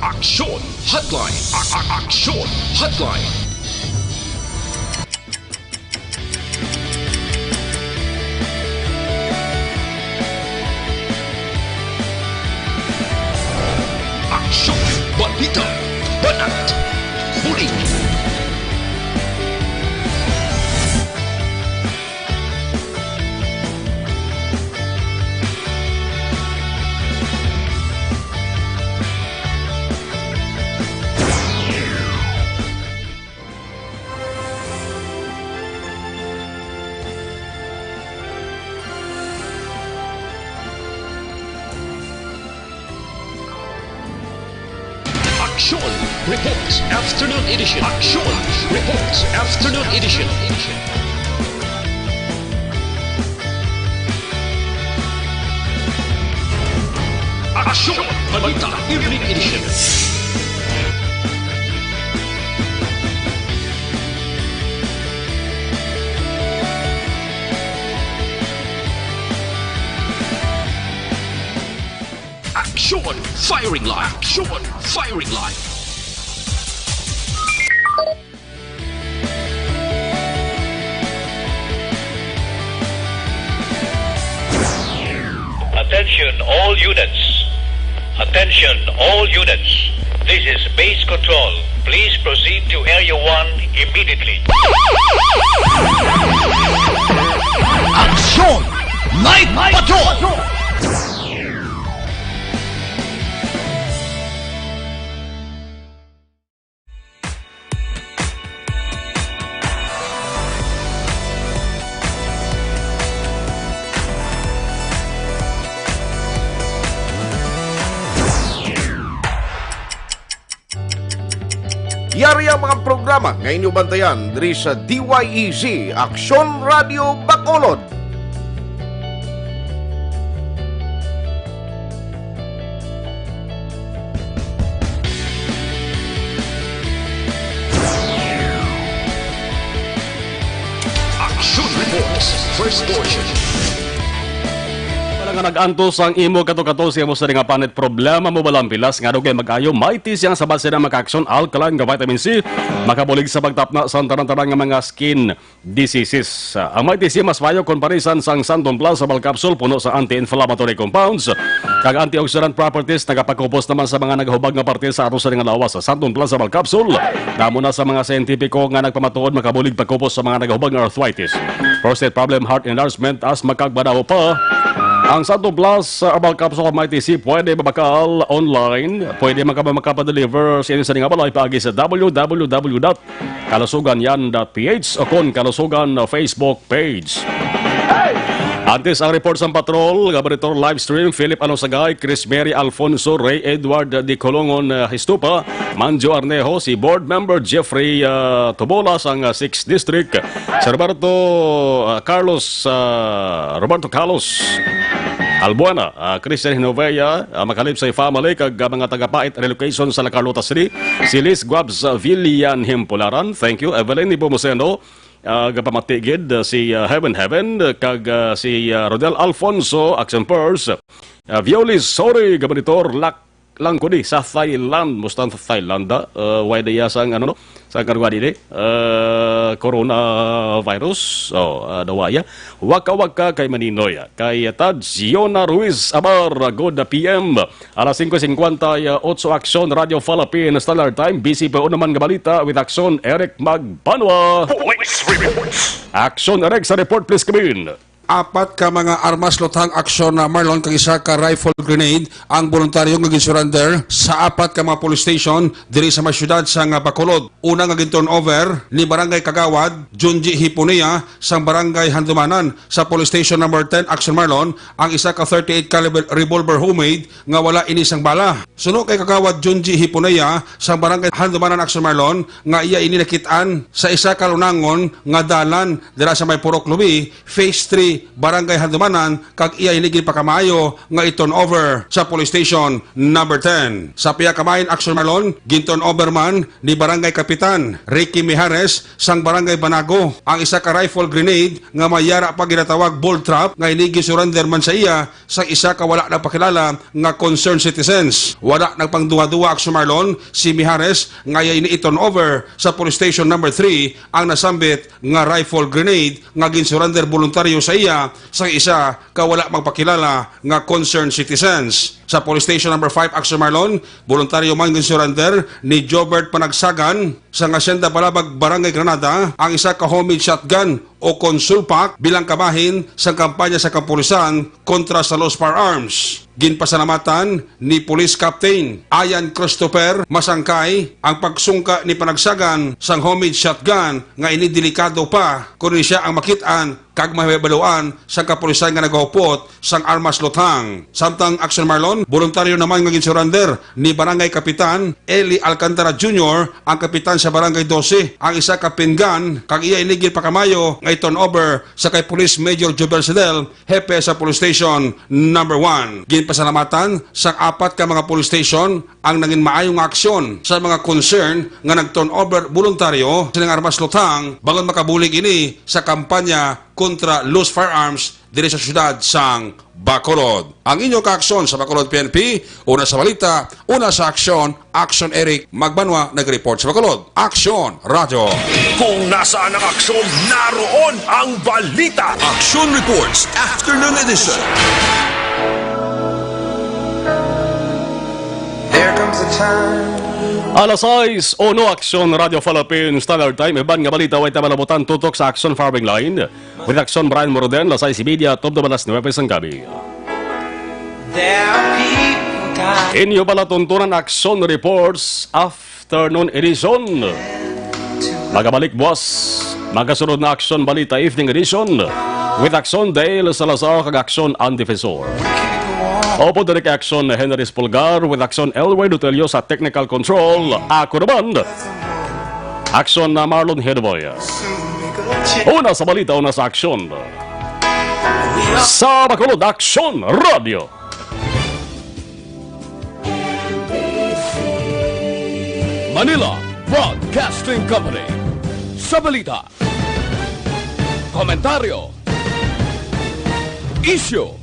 Aksyon Hotline. A-, a-, Aksyon Hotline. Aksyon, balita, banat, bulig. Action Reports Afternoon Edition. Action Reports Afternoon Edition. Action Balita Evening Edition. Action Firing Line. Action Firing Line. Attention all units. Attention all units. This is base control. Please proceed to Area one immediately. Action Night Patrol! Yari ang mga programa nga inyo bantayan diri sa D Y E Z, Aksyon Radio Bacolod. Action Reports, first portion. Wala nga nag-antos ang imo kato-kato sa imo sa nga panit problema mo, balang pilas nga dugay mag-ayo, may tisi ang sabat sila maka-action alkaline nga vitamin C, makabulig sa pagtapna sa tanan-tanan nga mga skin diseases. Ah, ang Mighty C mas maayo kon parisan sang Santon Plus Herbal Capsule, puno sa anti-inflammatory compounds kag antioxidant properties, nagapakupos naman sa mga nagahubag nga parte sa ato sa nga lawas. Sa Santon Plus Herbal Capsule, namo na sa mga siyentipiko nga nagpamatuod makabulig pakupos sa mga nagahubag nga arthritis, prostate problem, heart enlargement, asthma, kag banaw pa. Ang Santon Plus Herbal Capsule Mighty C pwede mabakal online, pwede maka-, makapadeliver sa inyo sa nga balay paagi sa W W W dot kalusugan yan dot P H o kon Kalusugan Facebook page. Antes ang report sa patrol, Gabaritor Livestream, Philip Alosagay, Chris Mary Alfonso, Ray Edward Di Colongon, uh, Histupa, Manjo Arnejo, si Board Member Jeffrey, uh, Tubola sang, uh, sixth District, si Roberto, uh, Carlos, uh, Roberto Carlos Albuena, uh, Christian Hinovea, uh, Makalipsay family, kag, uh, mga taga-Pait Relocation sa La Carlota City, si Liz Guabs, uh, Villan Himpularan. Thank you, Evelyn Nepomuceno, uh, gapamati gid, uh, si, uh, Heaven Heaven, uh, kag, uh, si, uh, Rodel Alfonso, Action Purse, uh, Violi, sorry, Gabanitor, Lak-, Langkudi sa Thailand. Musta ang Thailand, ah? Uh, why diya sang, ano, no? Sa karwa dili? Uh, coronavirus. Oh, uh, dawa iya. Waka-waka kay Maninoy, ah. Kay Tad Ziona Ruiz Abar, good P M. Alas singko singkwenta y otso, Aksyon Radio Philippine Standard Time. Busy pa naman nga balita with Aksyon Eric Magbanwa. Police reports. Aksyon Eric sa report, please come in. Apat ka mga armas luthang, Aksyon na Marlon, kag isa ka rifle grenade ang boluntaryo nga gin-surrender sa apat ka mga police station diri sa may siyudad sa nga Bacolod. Una nga gin-turn over ni Barangay Kagawad Junji Hipunia sang Barangay Handumanan sa Police Station Number ten, Aksyon Marlon, ang isa ka thirty-eight caliber revolver homemade nga wala ini sang bala. Suno kay Kagawad Junji Hipunaya sang Barangay Handumanan, Aksyon Marlon, nga iya ini nakit-an sa isa ka lunangon nga dalan dira sa may Purok Lubi, Phase three, Barangay Handumanan, kag iya ini ginpakamaayo nga i-turn over sa Police Station Number ten. Sa pihak kamaayo, Aksyon Marlon, gin-turn over man ni Barangay Kapitan Ricky Mijares sang Barangay Banago ang isa ka rifle grenade nga may yara pa ginatawag ball trap nga ini gin-surrender man sa iya sa isa ka wala nagpakilala nga concerned citizens. Wala nagpangduha-duha, Aksyon Marlon, si Mijares nga iya ini i-turn over sa Police Station Number three ang nasambit nga rifle grenade nga gin-surrender boluntaryo sa iya sa isa ka wala magpakilala nga concerned citizens. Sa Police Station Number five, Aksyon Marlon, boluntaryo man gin-surrender ni Jobert Panagsagan sa Hacienda Balabag, Barangay Granada, ang isa ka homemade shotgun o kon sulpak bilang kabahin sang kampanya sa kapulisan kontra sa loose firearms. Ginpasalamatan ni Police Captain Ayan Christopher Masangkay ang pagsungka ni Panagsagan sang homemade shotgun nga ini delikado pa kon ini sia ang makit-an kag mahibaluan sang kapulisan nga nagahupot sang armas luthang. Samtang, Aksyon Marlon, boluntaryo naman nga gin-surrender ni Barangay Kapitan Eli Alcantara Junior, ang kapitan sa Barangay Doce, ang isa ka pin gun, kag iya ini ginpakamaayo nga i-turn over sa kay Police Major Jobel Sedel, hepe sa Police Station Number one. Ginpasalamatan sang apat ka mga police station ang nangin maayo nga aksyon sa mga concern nga nag-turn over boluntaryo sining armas luthang bangod makabulig ini sa kampanya kontra loose firearms diri sa siyudad sang Bacolod. Ang inyo kaaksyon sa Bacolod P N P, una sa balita, una sa aksyon, Aksyon Eric Magbanwa nag-report sa Bacolod. Aksyon Radyo. Kung nasaan ang aksyon, naroon ang balita. Action Reports, Afternoon Edition. There comes a time. Alas sais, uno, Aksyon Radyo Philippine Standard Time. Iban nga balita, way ta malabutan tutok sa Aksyon Firing Line. With Aksyon Brian Morden, alas sais y media, tubtob alas nuebe sang gabi. There are people dying. Inyo palatuntunan Aksyon Reports, Afternoon Edition. Magabalik buwas, magasunod na Aksyon Balita Evening Edition with Aksyon Dale Salazar kag Aksyon Andy Fesor. Upod diri kay Aksyon Henry Espulgar with Aksyon Elway Dutelio sa technical control. Ako naman, Aksyon na Marlon Hedoboy. Una sa balita, una sa aksyon. Sa Bacolod, Aksyon Radyo. Manila Broadcasting Company. Sa balita, komentaryo, isyu,